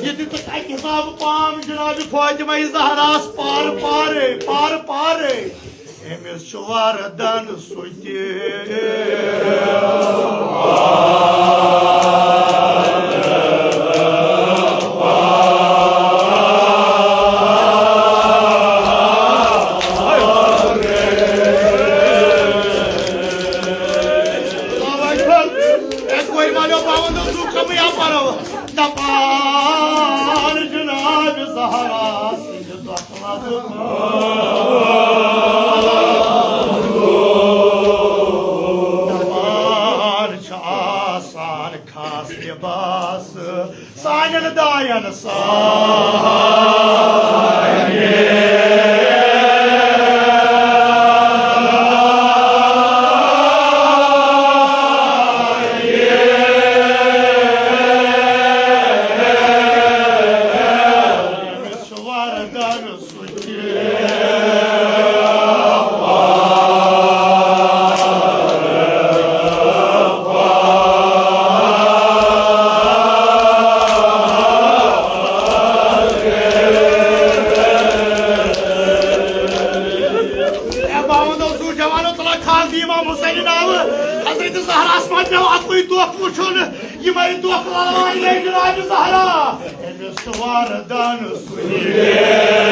یہِ دیُتُکھ اَکہِ حسابہٕ پان جناب فاطمہ زہراہَس پارٕ پارے، پارٕ پارے۔ أمِس چھُ وردن سُہ تہِ۔ اللہ اکبر۔ اے کورِ مالیو، بہٕ وَنہٕ ژٕ کَمٕے اَپَرو۔ دَپان جناب زہرا سٕنٛدِ دۄکھٕ لَدٕ۔ دَپان چھُ آسان خاص لباس سانٮ۪ن داین سانٮ۪ن۔ أمِس چھُ وردن سُہ تہِ۔ اے باوَن دۄہ زُو جوانو، تُلان خاص دی امام حسین ناوٕ۔ حضرت زہراہَس منٛز پیوٚو اَکُے دۄکھ وٕچھُن، یِمَے دۄکھ لَلوان گٔے جناب زہرا۔ أمِس چھُ وردن سُہ۔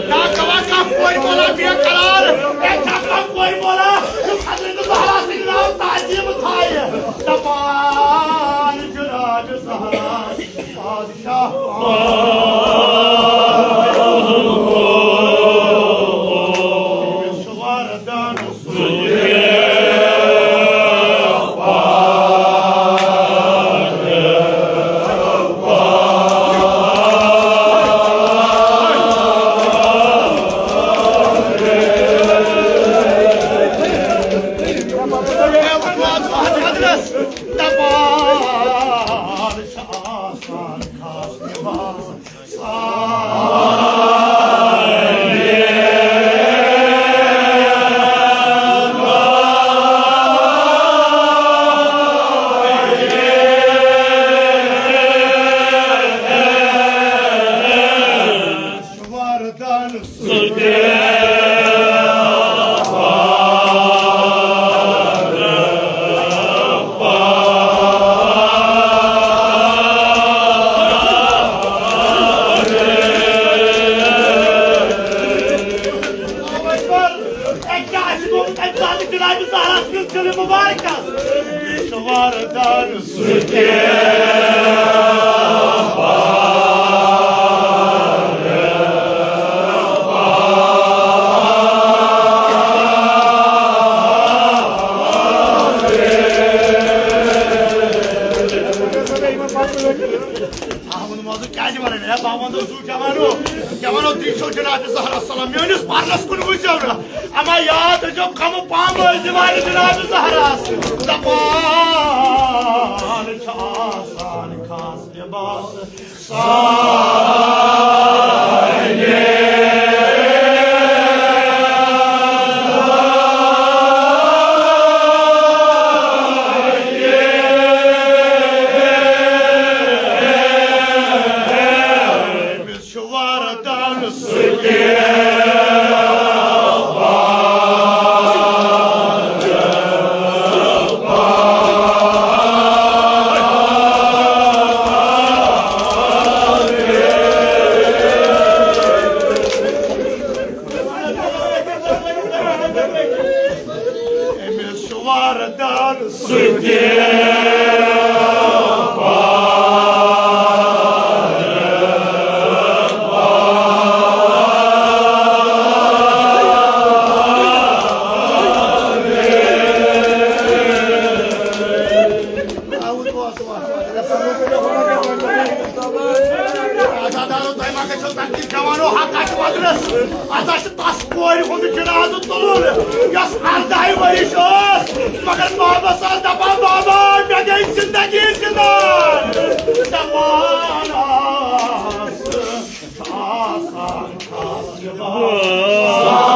یا کوا کا کوئی مولا بے قرار، اے چھا کا کوئی مولا، یُس حضرت زہرا سٕنٛدِ ناوٕ تعظیم تھایہِ۔ دَپان جناب زہرا، بادشاہ۔ أمِس چھُ وردن سُہ۔ دَپان چھِ آسان خاص لباس۔ وردن سُہ تہِ۔ اے، کیٛاہ آسہِ گوٚمُت اَمہِ ساتہٕ جنابِ زہرا سٕنٛدِس دِلہِ مُبارکس؟ یہِ چھُ وردن سُہ تہِ۔ اَہَن منٛزٕ کیٛازِ وَنان؟ ہے، بہٕ وَنہٕ زُو جوانو، جوانو، تُہۍ چھِو جناب زہرا سلام میٛٲنِس پرنَس کُن وٕچھِو نہٕ۔ اما یاد تھٲیزیو کم پامٲزی والہِ جناب زہرا۔ دَپان چھِ آسان خاص لباس سانہِ۔ أمِس چھُ وردن سُہ تہِ۔ عزادارو، تۄہہِ ما گژھیو تکلیف؟ جوانو، حق آسہِ وۄدرس۔ اتھ آسہِ تس کورِ ہُنٛد جنازٕ تُلُن، یۄس ارداہہِ ؤرِش ٲس، مگر بابس ٲس دپان، "بابا، مےٚ گٔے زندگی زندان۔" دپان ٲس، چھُ آسان خاص لباس۔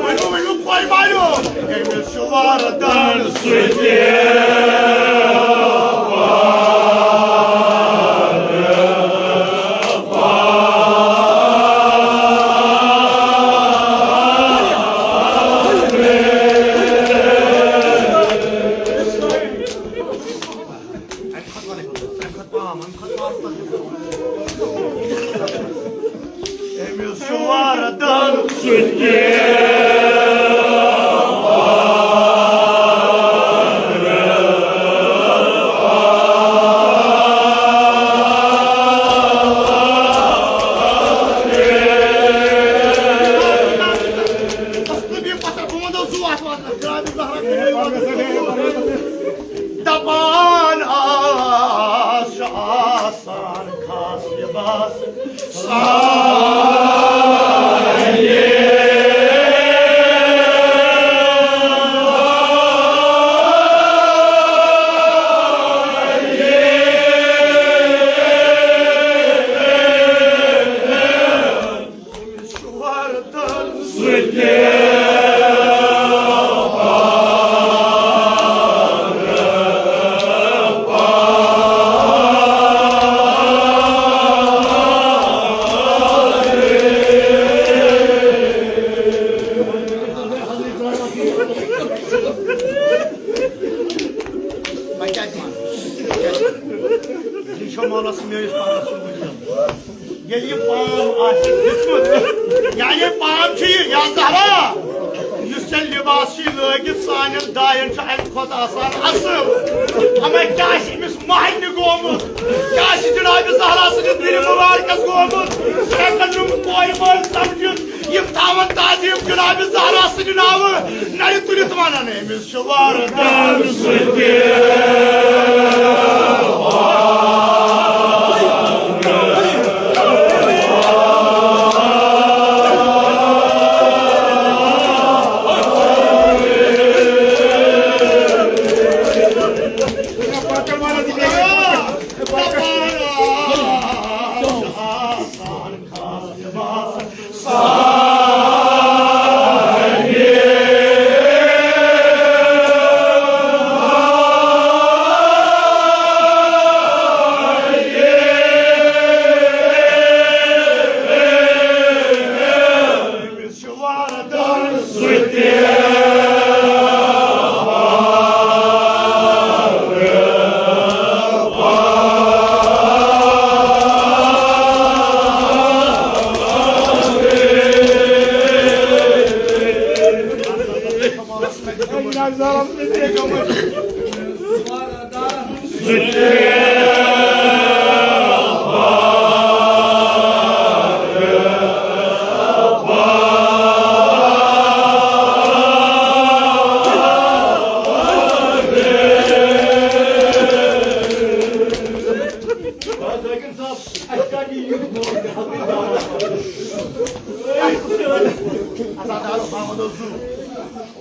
ؤنِو، ؤنِو، کۄلہِ مالیو، أمِس چھُ وردن سۭتۍ۔ أمِس چھُ وردن سۭتۍ۔ دپان آس، چھُ آسان خاص لباس۔ وۄنۍ کیٛاہ دِمہٕ؟ یہِ چھا مولس میٲنِس پانس کُن وٕچھان؟ ییٚلہِ یہِ پام آسہِ دیُتمُت، یعنی پام چھُ یہِ، یا زہرا، یُس ژےٚ لباس چھُے لٲگِتھ، سانٮ۪ن داین چھُ امہِ کھۄتہٕ آسان اصٕل۔ اما کیٛاہ آسہِ أمِس مہرنہِ گوٚمُت؟ کیٛاہ آسہِ جناب زہرا سٕنٛدِس دِلہِ مُبارکس گوٚمُت؟ ہٮ۪کن نہٕ کورِ مٲلۍ سمجھِتھ۔ یِم تھاوان تعظیم جناب زہرا سٕنٛدِ ناوٕ، نرِ تُلِتھ ونان، أمِس چھُ وردن سۭتۍ۔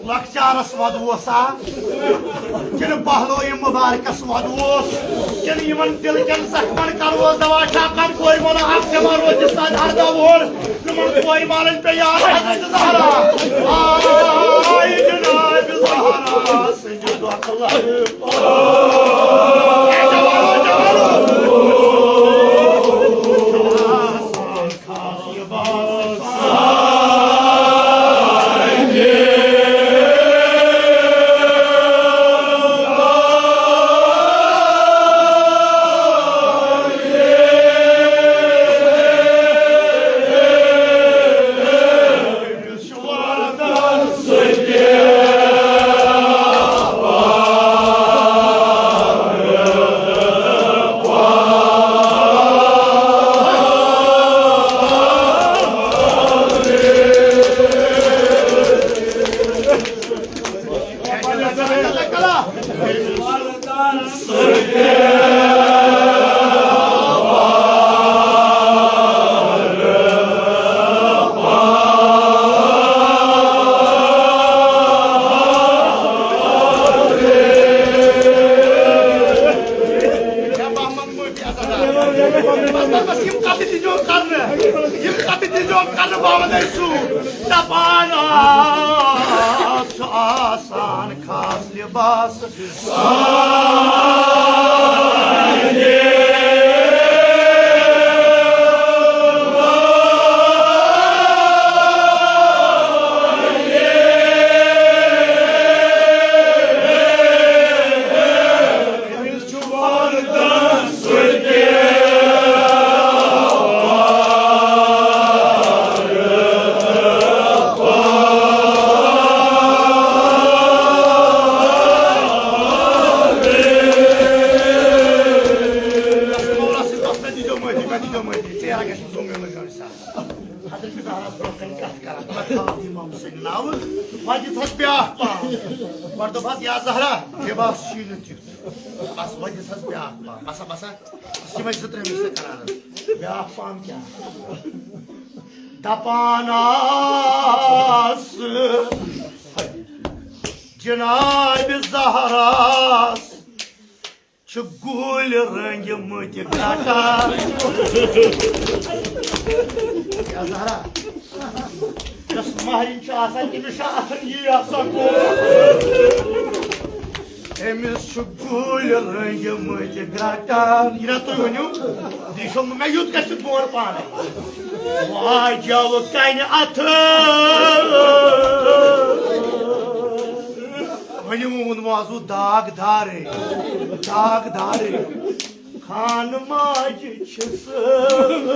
لۄکچارس ودوسا، کِنہٕ پہلویہِ مُبارکس وَدوس، کِنہٕ یِمن دِل کٮ۪ن زخمن کروس دوا چھا؟ کم کورِ ووٚن اکھ دٮ۪ماغ روزِ سَتھ اَرداہ وُہُر، تِمن کورِ مالن پے یاد حضرت زہرا۔ آے جناب زہرا سٕنٛدِ دۄکھٕ لَرِ۔ اے جوانو، جوانو۔ بس، بس، بس، یِم کتھٕ تہِ دیُن کرنہٕ۔ یِم کتھٕ تہِ دیُن کرنہٕ، محمد ٲسۍ سوٗ دپان آس، چھُ آسان خاص لباس۔ حضرت زہرا برونٛہہ کنہِ کتھ کران، مےٚ تھاو امام سٕنٛدِ ناوٕ، وۄنۍ دِژ حظ بیٛاکھ پام۔ گۄڈٕ دوٚپ حظ، یا زہرا، لباس چھُے نہٕ تیُتھ۔ بس، وۄنۍ دِژ حظ بیٛاکھ پام۔ بسا، بسا، بس یِمے زٕ ترٛےٚ مِثلہٕ کران حظ۔ بیٛاکھ پام کیٛاہ؟ دپان آس جناب زہراس چھِ گُلۍ رٔنٛگۍ مٕتۍ گرٛٹان۔ یا زہرا، یۄس مہرِنۍ چھِ آسان، تٔمِس چھِ آسان یی آسان گوٚو۔ أمِس چھِ گُلۍ رٔنٛگۍ مٕتۍ گرٛٹان۔ یہِ نا تُہۍ ؤنِو، یہِ چھُ مےٚ یُتھ گژھِ بۄن پانَے۔ واجو کنہِ اتھٕ۔ وۄنۍ ووٚن وازو داغ دارے، داغ دارے۔ خان ماجہِ چھِ سۭتۍ۔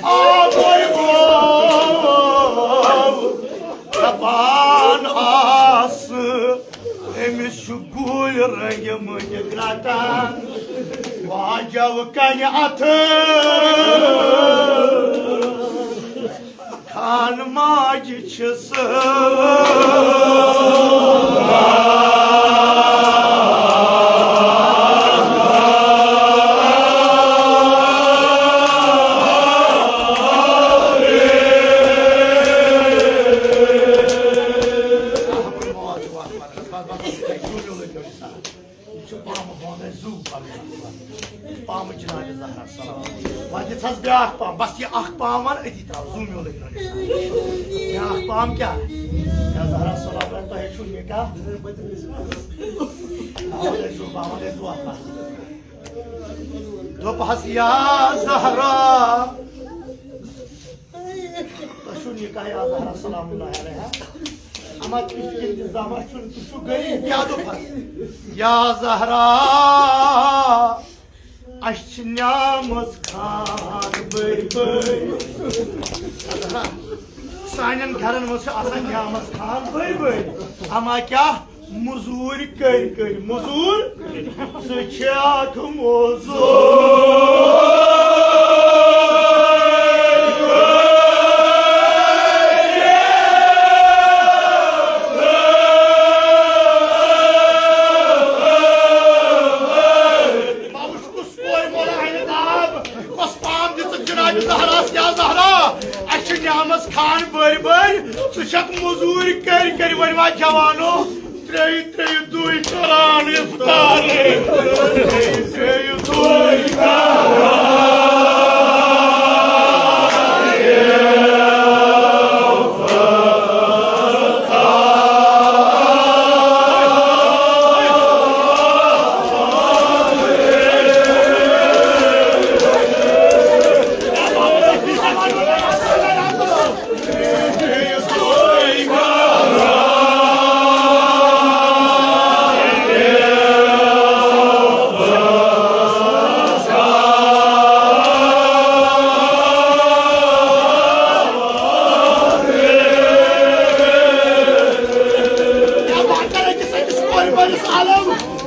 آ، بوے گوٚو دپان آسہٕ، أمِس چھُ گُلۍ رٔنٛگۍ مٕتۍ گرٛٹان، واجو کنہِ اتھٕ۔ خان ماجہِ چھِ سۭتۍ۔ یہِ چھُ پامہٕ بۄن اَسہِ زُو پَنُن۔ پامہٕ جناب زہرا سلام۔ وۄنۍ دِژ حظ بیٛاکھ پام، بس یہِ اکھ پام وَن أتی ترٛاو، زُو میوٗلٕے نٲوِتھ۔ بیٛاکھ پام کیٛاہ؟ یا زہرا سلام، تۄہہِ چھُو نکاح۔ پامہٕ اَسہِ زُو، پامہٕ اَسہِ زُو اَتھ منٛز۔ دوٚپ حظ یا زہرا، تۄہہِ چھُو نکاح یا زہرا سلام اللہ علیہا۔ اما تُہۍ چھِو انتظامہ چھُنہٕ، تُہۍ چھِو غریٖب، کیٛاہ دوٚپ حظ؟ یا زہرا، اَسہِ چھِ نیامٕژ خان بٔرۍ بٔرۍ۔ سانٮ۪ن گرن منٛز چھِ آسان نیامٕژ خان بٔرۍ بٔرۍ۔ اما کیٛاہ؟ مٔزوٗرۍ کٔرۍ کٔرۍ، مٔزوٗر، ژٕ چھَکھ مٔزوٗر۔ خان بٔرۍ بٔرۍ، ژٕ چھکھ مٔزوٗرۍ کٔرۍ کٔرۍ، وۄنۍ ما جوانو، ترٛیٚیہِ ترٛیٚیہِ دُے کران افطار۔ ترٛیٚیہِ ترٛیٚیہِ دُے کران۔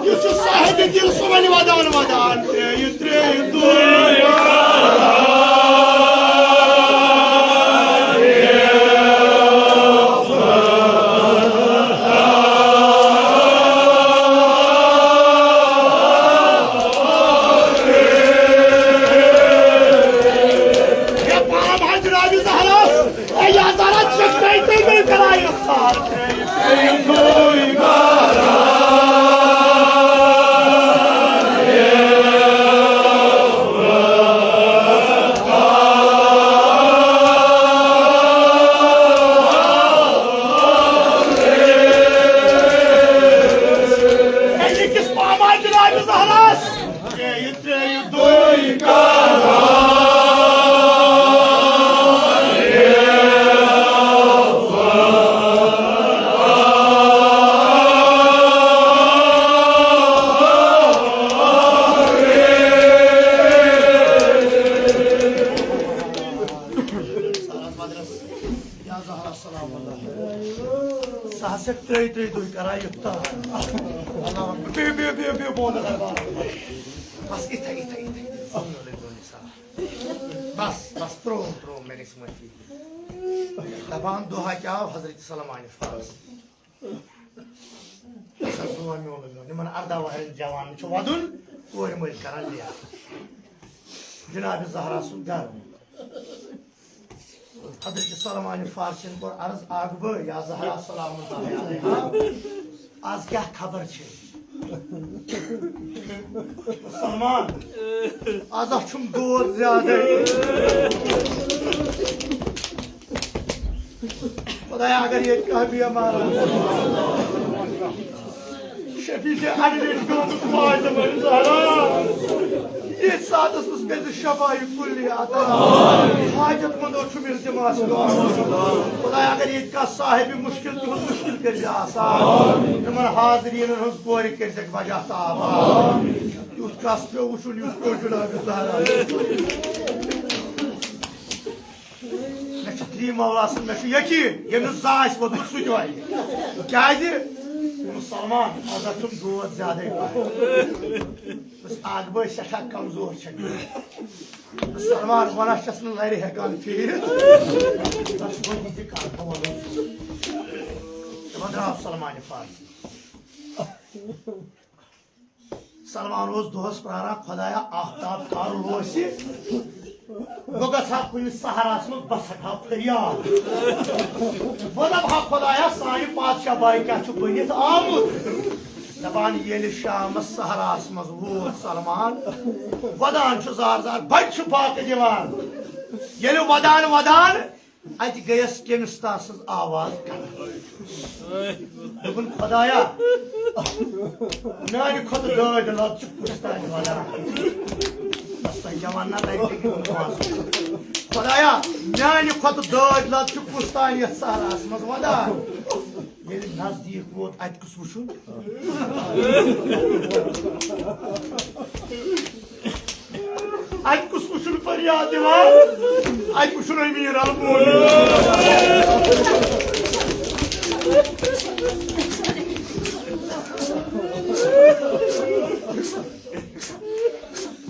یُس یہِ صاحبِ دِل سون ودان ودان ترٛیٚیہِ ترٛیٚیہِ دُے۔ یا پام حض جنابِ زہراس، اے یا زہرا، ژےٚ چھُے تیٚلہِ بیٚیہِ کران یہِ کار۔ أکِس پامال جنابِ زہراس۔ ترٛیٚیہِ، ترٛیٚیہِ، دُے کران۔ یا زہرا سلام اللہ۔ سُہ ہسا ترٛیٚیہِ ترٛیٚیہِ دُے کران افطار۔ اللہ اکبر۔ بِہِو، بِہِو، بِہِو، بِہِو، بِہِو، بہٕ وَنہٕ تۄہہِ بارٕ۔ بس اِتھے، اِتھے، اِتھے، اِتھے۔ بس، بس، ترٛووُم، ترٛووُم، مےٚ گژھِ معٲفی۔ دپان دۄہا کیٛاہ آو حضرت سلمان فارس۔ سا زُوا میون میون۔ یِمن ارداہ وُہرٮ۪ن جوانن چھُ وَدُن، کورِ مٔلۍ کران لیکھ۔ جناب زہرا سُنٛد گرٕ۔ حضرت سلمان فارسن کوٚر عرض، اکھ بہٕ یا زہرا سلام اللہ علیہا، از کیٛاہ خبر چھے؟ سلمان، از ہا چھُم دود زیادَے۔ خدایا، اگر ییٚتہِ کانٛہہ بیمار آسہِ، شفیع اڈلیٹ گوٚمُت فاطمہ زہرا، ییٚتہِ ساتس منٛز کٔرۍ زِ شفا کُلی عطا۔ حاجت مندو چھُم التماس کران۔ خدایا، اگر ییٚتہِ کانٛہہ صاحب مشکل تِہُنٛد مشکل کٔرۍ زِ آسان۔ یِمن حاضریٖنن ہٕنٛز کورِ کٔرۍ زِ وجہ تہٕ آباد۔ یُتھ کس پیوٚو وٕچھُن، یُتھ پیوٚو جناب زہرا۔ مےٚ چھُ ترٛی مولا سُنٛد، مےٚ چھُ یقیٖن، ییٚمِس زانٛہہ آسہِ ووٚتمُت، سُہ تہِ وَنہِ۔ کیٛازِ؟ دوٚپُن، سلمان، از ہا چھُم دود زیادَے پَہَن۔ بس اکھ بٲے سٮ۪ٹھاہ کمزور چھَکھ۔ سلمان وَنان چھَس نہٕ لَرِ ہٮ۪کان پھیٖرِتھ۔ بس وۄنۍ یہِ تہِ کَر بہٕ وَنو۔ تِمَن درٛاو سلمان فارسی۔ سلمان اوس دۄہس پراران، خدایا، آفتاب کر لوسہِ، بہٕ گژھٕ ہا کُنہِ صحراہس منٛز، بہٕ ژھٹہٕ ہا فریاد، بہٕ دپہٕ ہا، خدایا، سانہِ پادشاہ بایہِ کیٛاہ چھُ بٔنِتھ آمُت؟ دپان، ییٚلہِ شامس صحراہس منٛز ووت سلمان، ودان چھُ زار زار، بچہِ چھُ پھاکہٕ دِوان۔ ییٚلہِ ودان ودان اتہِ گٔیس کٔمِس تام سٕنٛز آواز کران۔ دوٚپُن، خدایا، میانہِ کھۄتہٕ دٲدۍ لد چھُ کُس تام ونان۔ بس تۄہہِ کیٛاہ وننہ، تۄہہِ تہِ کیٛاہ وَنہٕ۔ خدایا، میانہِ کھۄتہٕ دٲدۍ لد چھُ کُس تام یتھ صحراہس منٛز ونان۔ ییٚلہِ نزدیٖک ووت، اتہِ کُس وٕچھُن؟ اتہِ کُس وٕچھُن فریاد دِوان؟ اتہِ وٕچھُن امیر المومنین۔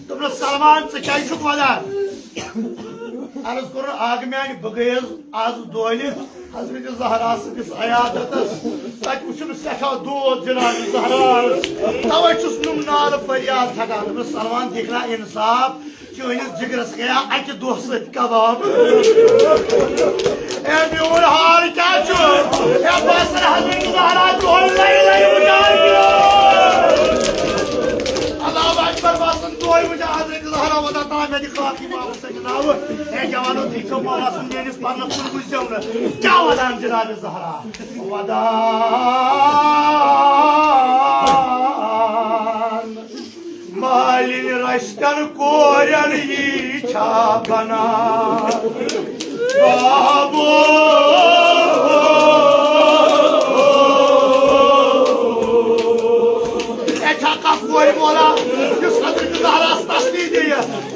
دوٚپنَس، سلمان، ژٕ کیٛازِ چھُکھ وَدان؟ عرض کوٚرُن، اکھ میانہِ، بہٕ گٔیَس از دولہِ حضرت زہرا سٕنٛدِس عیادتس، تتہِ وُچھُم سٮ۪ٹھاہ دود جناب زہراہس، توے چھُس نُم نالہٕ فریاد تھکان۔ دوٚپمس، سلمان، دیکھ نا انصاف، چٲنِس جِگرَس گٔیا اَکہِ دۄہ سۭتۍ کباب۔ اے میون حال کیٛاہ چھُ؟ اے بہٕ ہسا حضرت زہرا دۄہَے لَرِ لَرِ وٕچھان۔ اللہ اکبر، بہٕ ہسا دۄہَے وٕچھان حضرت زہرا وَدان تام مےٚ دِ خاکھ امام حسین ناوٕ۔ اے جوانو، تُہۍ چھِو پانَس کُن میٲنِس پرنَس کُن وٕچھزیو نہٕ۔ کیٛاہ وَدان جناب زہرا؟ وَدان۔ مالِنۍ رَژھِ تن کورٮ۪ن یی چھا بنان؟ بابو، اے چھا کانٛہہ کورِ مولا، یُس حضرت زہراہَس تسلی دِیہِ؟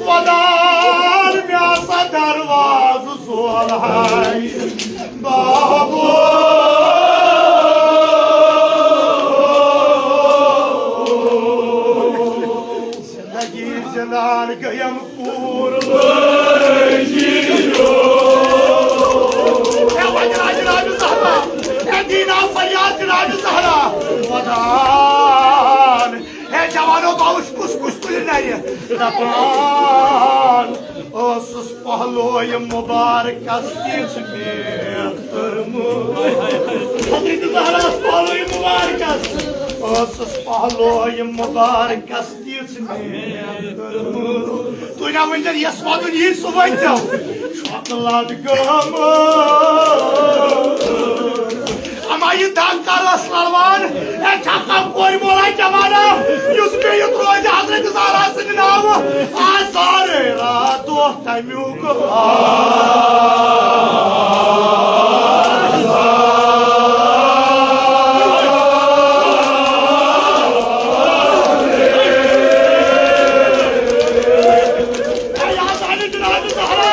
وَدان مےٚ ہسا دروازٕ زولہٕ ہاے۔ بابو، زندگی زندان گٔیم پوٗرٕ۔ اے وۄنۍ راجہِ راجہِ زہرا، اے دیٖنا فریاد جناب زہرا۔ وَدان، اے جوانو، بہٕ وٕچھ کُس کُس کُلہِ نَرِ۔ دَپان ٲسٕس پہلوے مُبارکس تِژھ مےٚ کٔرمٕژ۔ حضرت زہراہَس پہلوے مُبارکس ٲسٕس پہلوے مُبارکس تِژھ مےٚ کٔرمٕژ۔ تُہۍ نہ ؤنۍزیو یَس وَدُن یی سُہ ؤنۍزیو۔ شۄکلات گٔمٕژ۔ اما یہِ دگ کر ٲس لڑوان؟ اے چھا کانٛہہ کورِ مولا جوانہ، یُس مےٚ یہِ ترٛوزِ حضرت زہرا سٕنٛدِ ناوٕ؟ آ سارے راتھ دۄہ تمیُک آ۔ اے آ سارے جناب زہرا۔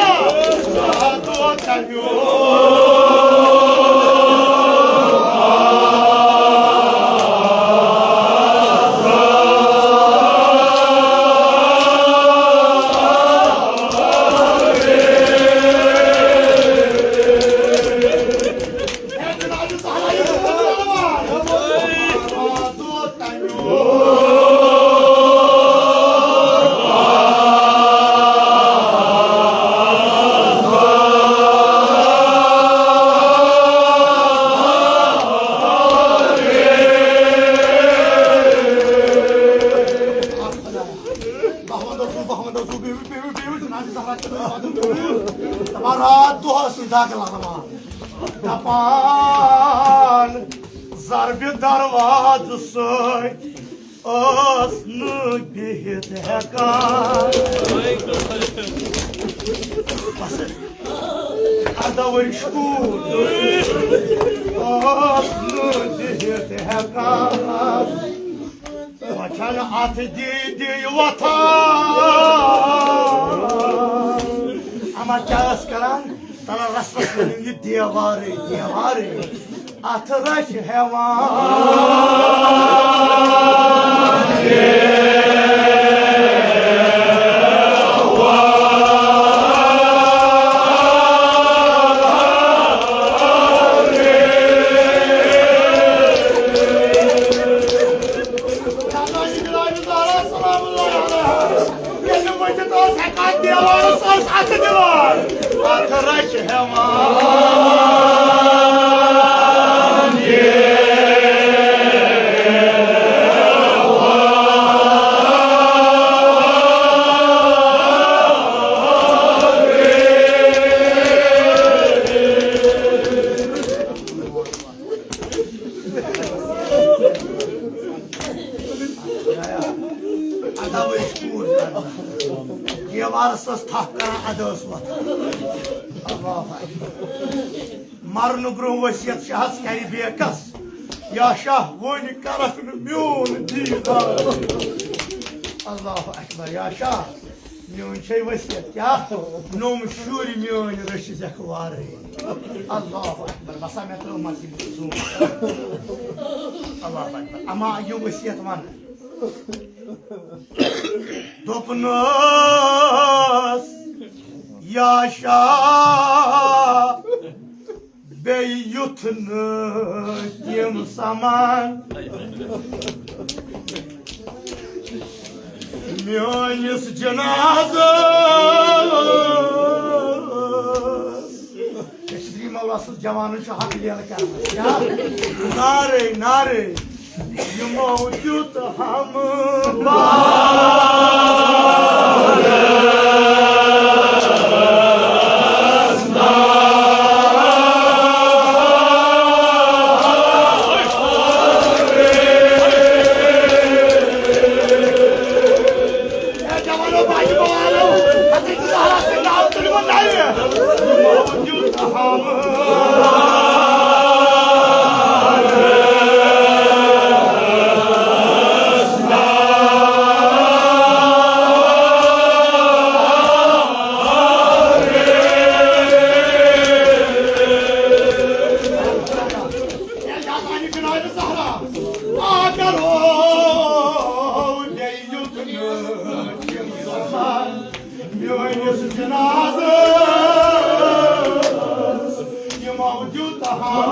بہٕ وَنہٕ سُہ، بہٕ وَنہٕ سُہ، بیٚیہِ، بیٚیہِ، بیٚیہِ، جناب زہرا چھِ مےٚ وَدُن کوٚرمُت۔ دَپان راتھ دۄہَس چھِ دَگ لَگان۔ دَپان ضربِ دروازٕ سۭتۍ ٲس نہٕ بِہِتھ ہٮ۪کان۔ بَس، اَرداہ ؤرِش کوٗر ٲس نہٕ بِہِتھ ہٮ۪کان۔ وۄنۍ چھَنہٕ اَتھ دیٖدی وۄتھان۔ اَما کیٛاہ ٲس کَران؟ تَلہٕ رَسَس ؤنِو یہِ دیوارٕے، دیوارٕے۔ اَتھ رَچھِ ہٮ۪وان۔ ییٚلہِ ؤتھِتھ اوس ہٮ۪کان دیوارس اوس اَتھٕ دِوان، اَتھٕ رَچہِ ہٮ۪وان۔ ادا ٲسۍ کوٗر کران۔ دیوارس ٲس تھپھ کران، ادا ٲس وۄتھان۔ اللہ اکبر۔ مرنہٕ برونٛہہ ؤصیت شاہس کرِ بیکس، یا شاہ، وۄنۍ کرکھ نہٕ میون دیٖدار۔ اللہ اکبر۔ یا شاہ، میٲنۍ چھے ؤصیت، کیٛاہ؟ نوٚم شُرۍ میٲنۍ رٔچھِ زٮ۪کھ وارٕے۔ اللہ اکبر۔ بسا مےٚ ترٲو مسجد زوٗن۔ اللہ اکبر۔ اما یہِ ؤصیت ونہٕ۔ دوٚپنَس، یا شاہ، بیٚیہِ یُتھ نہٕ تِم سمان میٲنِس جنازس اصل جوانن چھُ حق لیلہٕ کرنس۔ کیٛاہ؟ نعرے، نعرے، یِمو دیُت ہمبا۔ اے جوانو، باقی بوالو، حضرت زہرا سٕنٛدۍ ناو تُلِو وۄنۍ نَرِ۔ موجود اہم۔ اے جوانو، جناب زہرا، آ کرو، بیٚیہِ یُتھ نہٕ میٲنِس جنازس یِمو دیُت ہار۔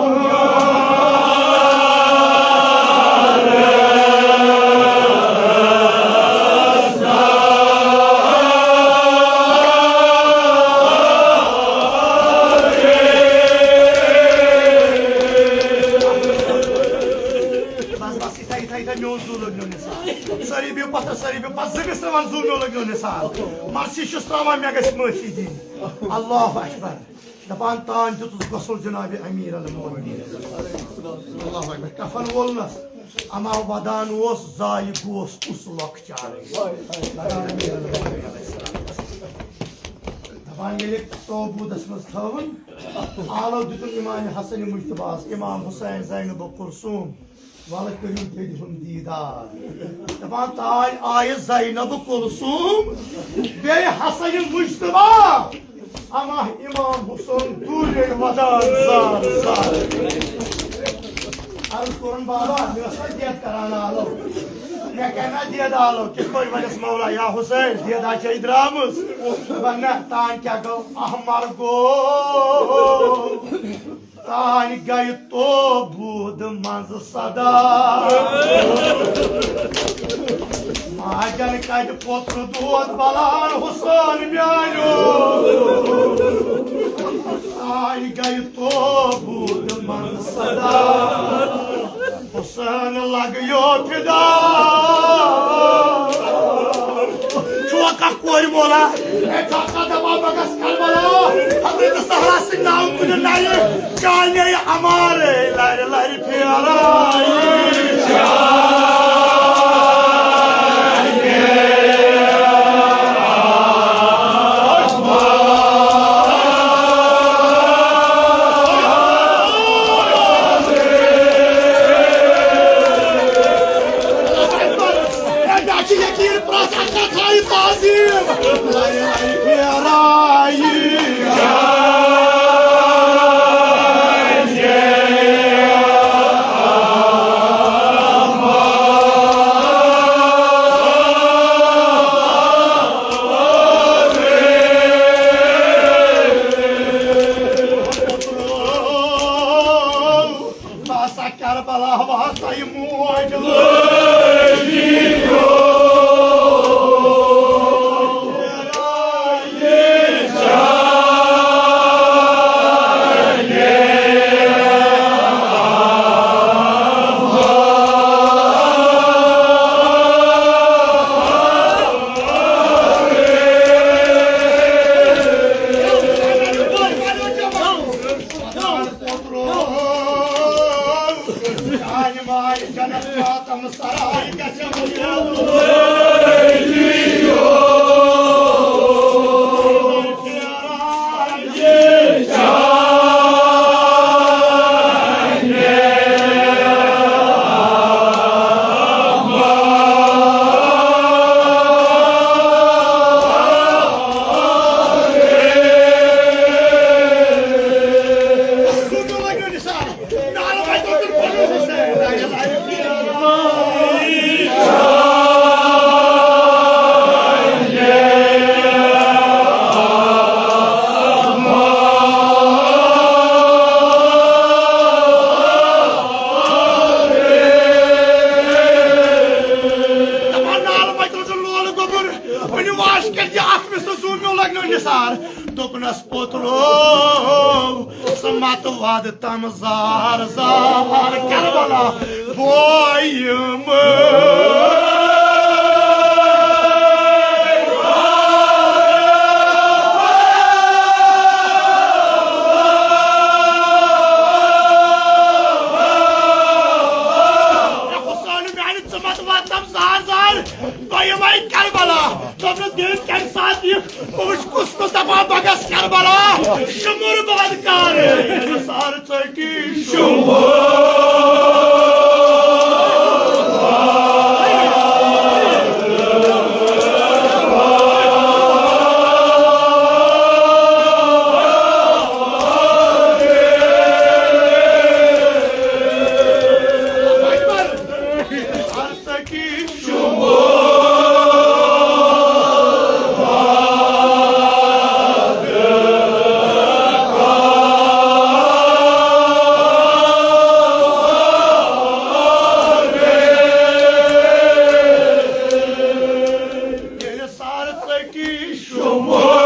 بس، بس، یِتھے، یِتھے، یِتھے، میون زُو لوٚگ میون نثار۔ سٲری بِہِو پتھر، سٲری بِہِو پتہٕ، زٕ گٔژھۍ ترٛاوان زُو میون لوٚگ میون نثار۔ مرثی چھُس ترٛاوان، مےٚ گژھِ معٲفی دِنۍ۔ اللہ اکبر۔ دپان تانۍ دیُتُس غسل جناب امیر المومنین۔ اللہ اکبر۔ کفن وولنس، اما ودان اوس، زایہِ گوس کُس لۄکچارٕے۔ دپان ییٚلہِ تابوٗتس منٛز تھٲوٕن، آلو دیُتُن امام حسن مجتبیٰ ہس، امام حسین، زینب و کلثوم۔ ولہٕ کٔرِو دٮ۪دِ ہُنٛد دیٖدار۔ دپان تانۍ آیہِ زینب کلثوم، بیٚیہِ حسن مجتبیٰ، اما امام حسین دوٗرے ودان زار زار۔ عرض کوٚرُن بابا، مےٚ ٲس نہ دٮ۪د کران آلو، مےٚ کرِ نہ دٮ۪د آلو، کِتھ پٲٹھۍ ونٮ۪س مولا یا حسین، دٮ۪د ہا چھے درامٕژ۔ دپان نہ، تانۍ کیٛاہ گوٚو، احمر گوٚو۔ تانۍ گٔیہِ توبوٗد منٛز صدا۔ ماجن کتہِ پوٚتُر دود بلان حسین میانیو۔ تانۍ گٔیہِ توبوٗد منٛز صدا۔ حسین لگیو فدا۔ چھُوا کانٛہہ کورِ مولا؟ اے چھا کانٛہہ دپان بہٕ گژھٕ کربلا؟ حضرت زہرا سٕنٛدۍ ناوٕ کُنہِ نرِ، چانے امارے لرِ لرِ پھیران۔ اے مےٚ چھُ یقیٖن پرٛٮ۪تھ اکھ کتھ ہاوِ تعظیٖم۔ لرِ لرِ پھیران۔ بہٕ ہسا کربلا، بہٕ ہسا یہِ موج۔ دپان نالہٕ بچہِ روزُن لولہٕ گوٚبُر، ؤنِو واش کٔرۍ یہِ اکھ مِس تہٕ زوٗ میوٗ لگہِ نہٕ نثار۔ دوٚپنَس پوٚترو، ژٕ مَتہٕ وَد تَم زار زار کربلا بویِم۔ حسین میانہِ، ژٕ مَتہٕ وَد تَم زار زار، بہٕ یِمَے کربلا۔ دوٚپنَس، دِل کَمہِ ساتہٕ یِکھ؟ بہٕ وٕچھ کُس کُس دپان بہٕ گژھٕ کربلا، شُمُر باد کر۔ سارٕ ژٔٹی شُمُر۔ سارٕ ژٔٹی شُمُر۔ ییٚلہِ سارٕ ژٔٹی شُمُر۔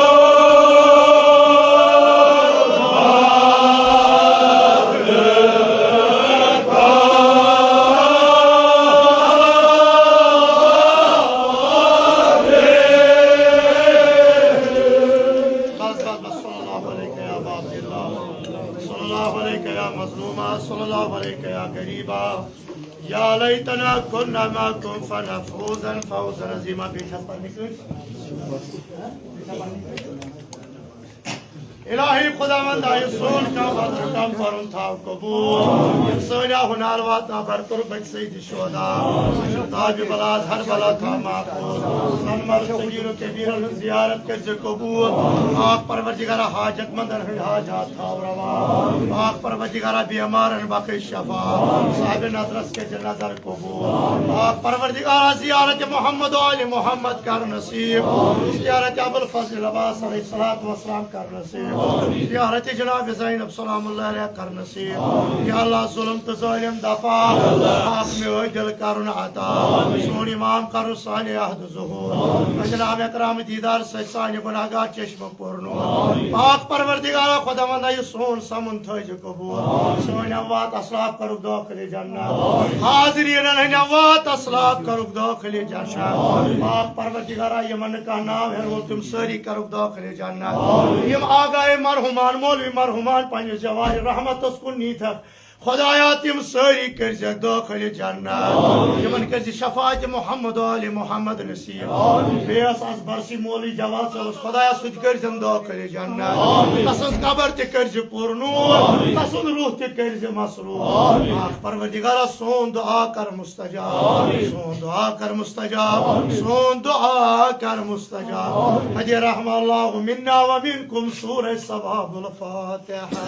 بس، بس، بس، صلی اللہ علیک یا ابا عبداللہ، صلی اللہ علیک یا مظلوما، صلی اللہ علیک یا غریبا۔ یا لیتنا کنا معکم فنفوز فوزا عظیما۔ بیٚیہِ چھا پرنٕے کٲنٛسہِ؟ الہی خداوندا، یہِ سون کم از کم پرُن تھاو قبول۔ یِم سٲنۍ آ ہُنار واتناو بر قربت سید شہدا، تاج بلاز ہر بلا تھاو محفوظ۔ سنمر صغیر و کبیرن ہٕنٛز زیارت کٔرۍ زِ قبول۔ پاک پروردگارا، حاجت مندن ہٕنٛدۍ حاجات تھاو روا۔ پاک پروردگارا، بیمارن بخش شفا۔ صاحب نظرس کٔرۍ زِ نظر قبول۔ پاک پروردگارا، زیارت محمد و آل محمد کر نصیب۔ زیارت ابوالفضل عباس علیہ الصلوۃ والسلام کر نصیب۔ زیارت جناب زینب سلام اللہ علیہ کر نصیب۔ یا اللہ، ظلم تہٕ ظٲلم دفع، حق مےٚ عٲدل کرُن عطا۔ سون امام کرُن سانہِ عہد ظہور۔ جناب اکرام دیدار سۭتۍ سانہِ گناہگار چشمہٕ پورنو۔ پاک پروردگارا، خداوندا، یہِ سون سمُن تھٲیزِ قبول۔ سٲنۍ اموات اسلاف کرُکھ دٲخل جنت۔ حاضریٖنن ہٕنٛدۍ اموات اسلاف کرُکھ دٲخل جنت۔ پاک پروردگارا، یِمن نہٕ کانٛہہ ناو ہیوٚر وول، تِم سٲری کرُکھ دٲخل جنت۔ یِم آقایے مرحومان، مولوی مرحومان پننِس جوارِ رحمتس کُن نیٖتھکھ، خدایا، تِم سٲری کٔرزٮ۪کھ دٲخل جنت۔ یِمن کٔرزِ شفاعت محمد و آل محمد نصیب۔ بیٚیہِ ٲس از برسی مولوی جواد صٲبس، خدایا، سُہ تہِ کٔرزٮ۪ن دٲخل جنت۔ تسٕنز قبر تہِ کٔرزِ پُرنور، تسُند روح تہِ کٔرزِ مسرور۔ پاک پروردگارا، سون دعا کر مستجاب، سون دعا کر مستجاب، سون دعا کر مستجاب۔ قد رحم اللہ منا و منکم، سورہ ثواب الفاتحہ۔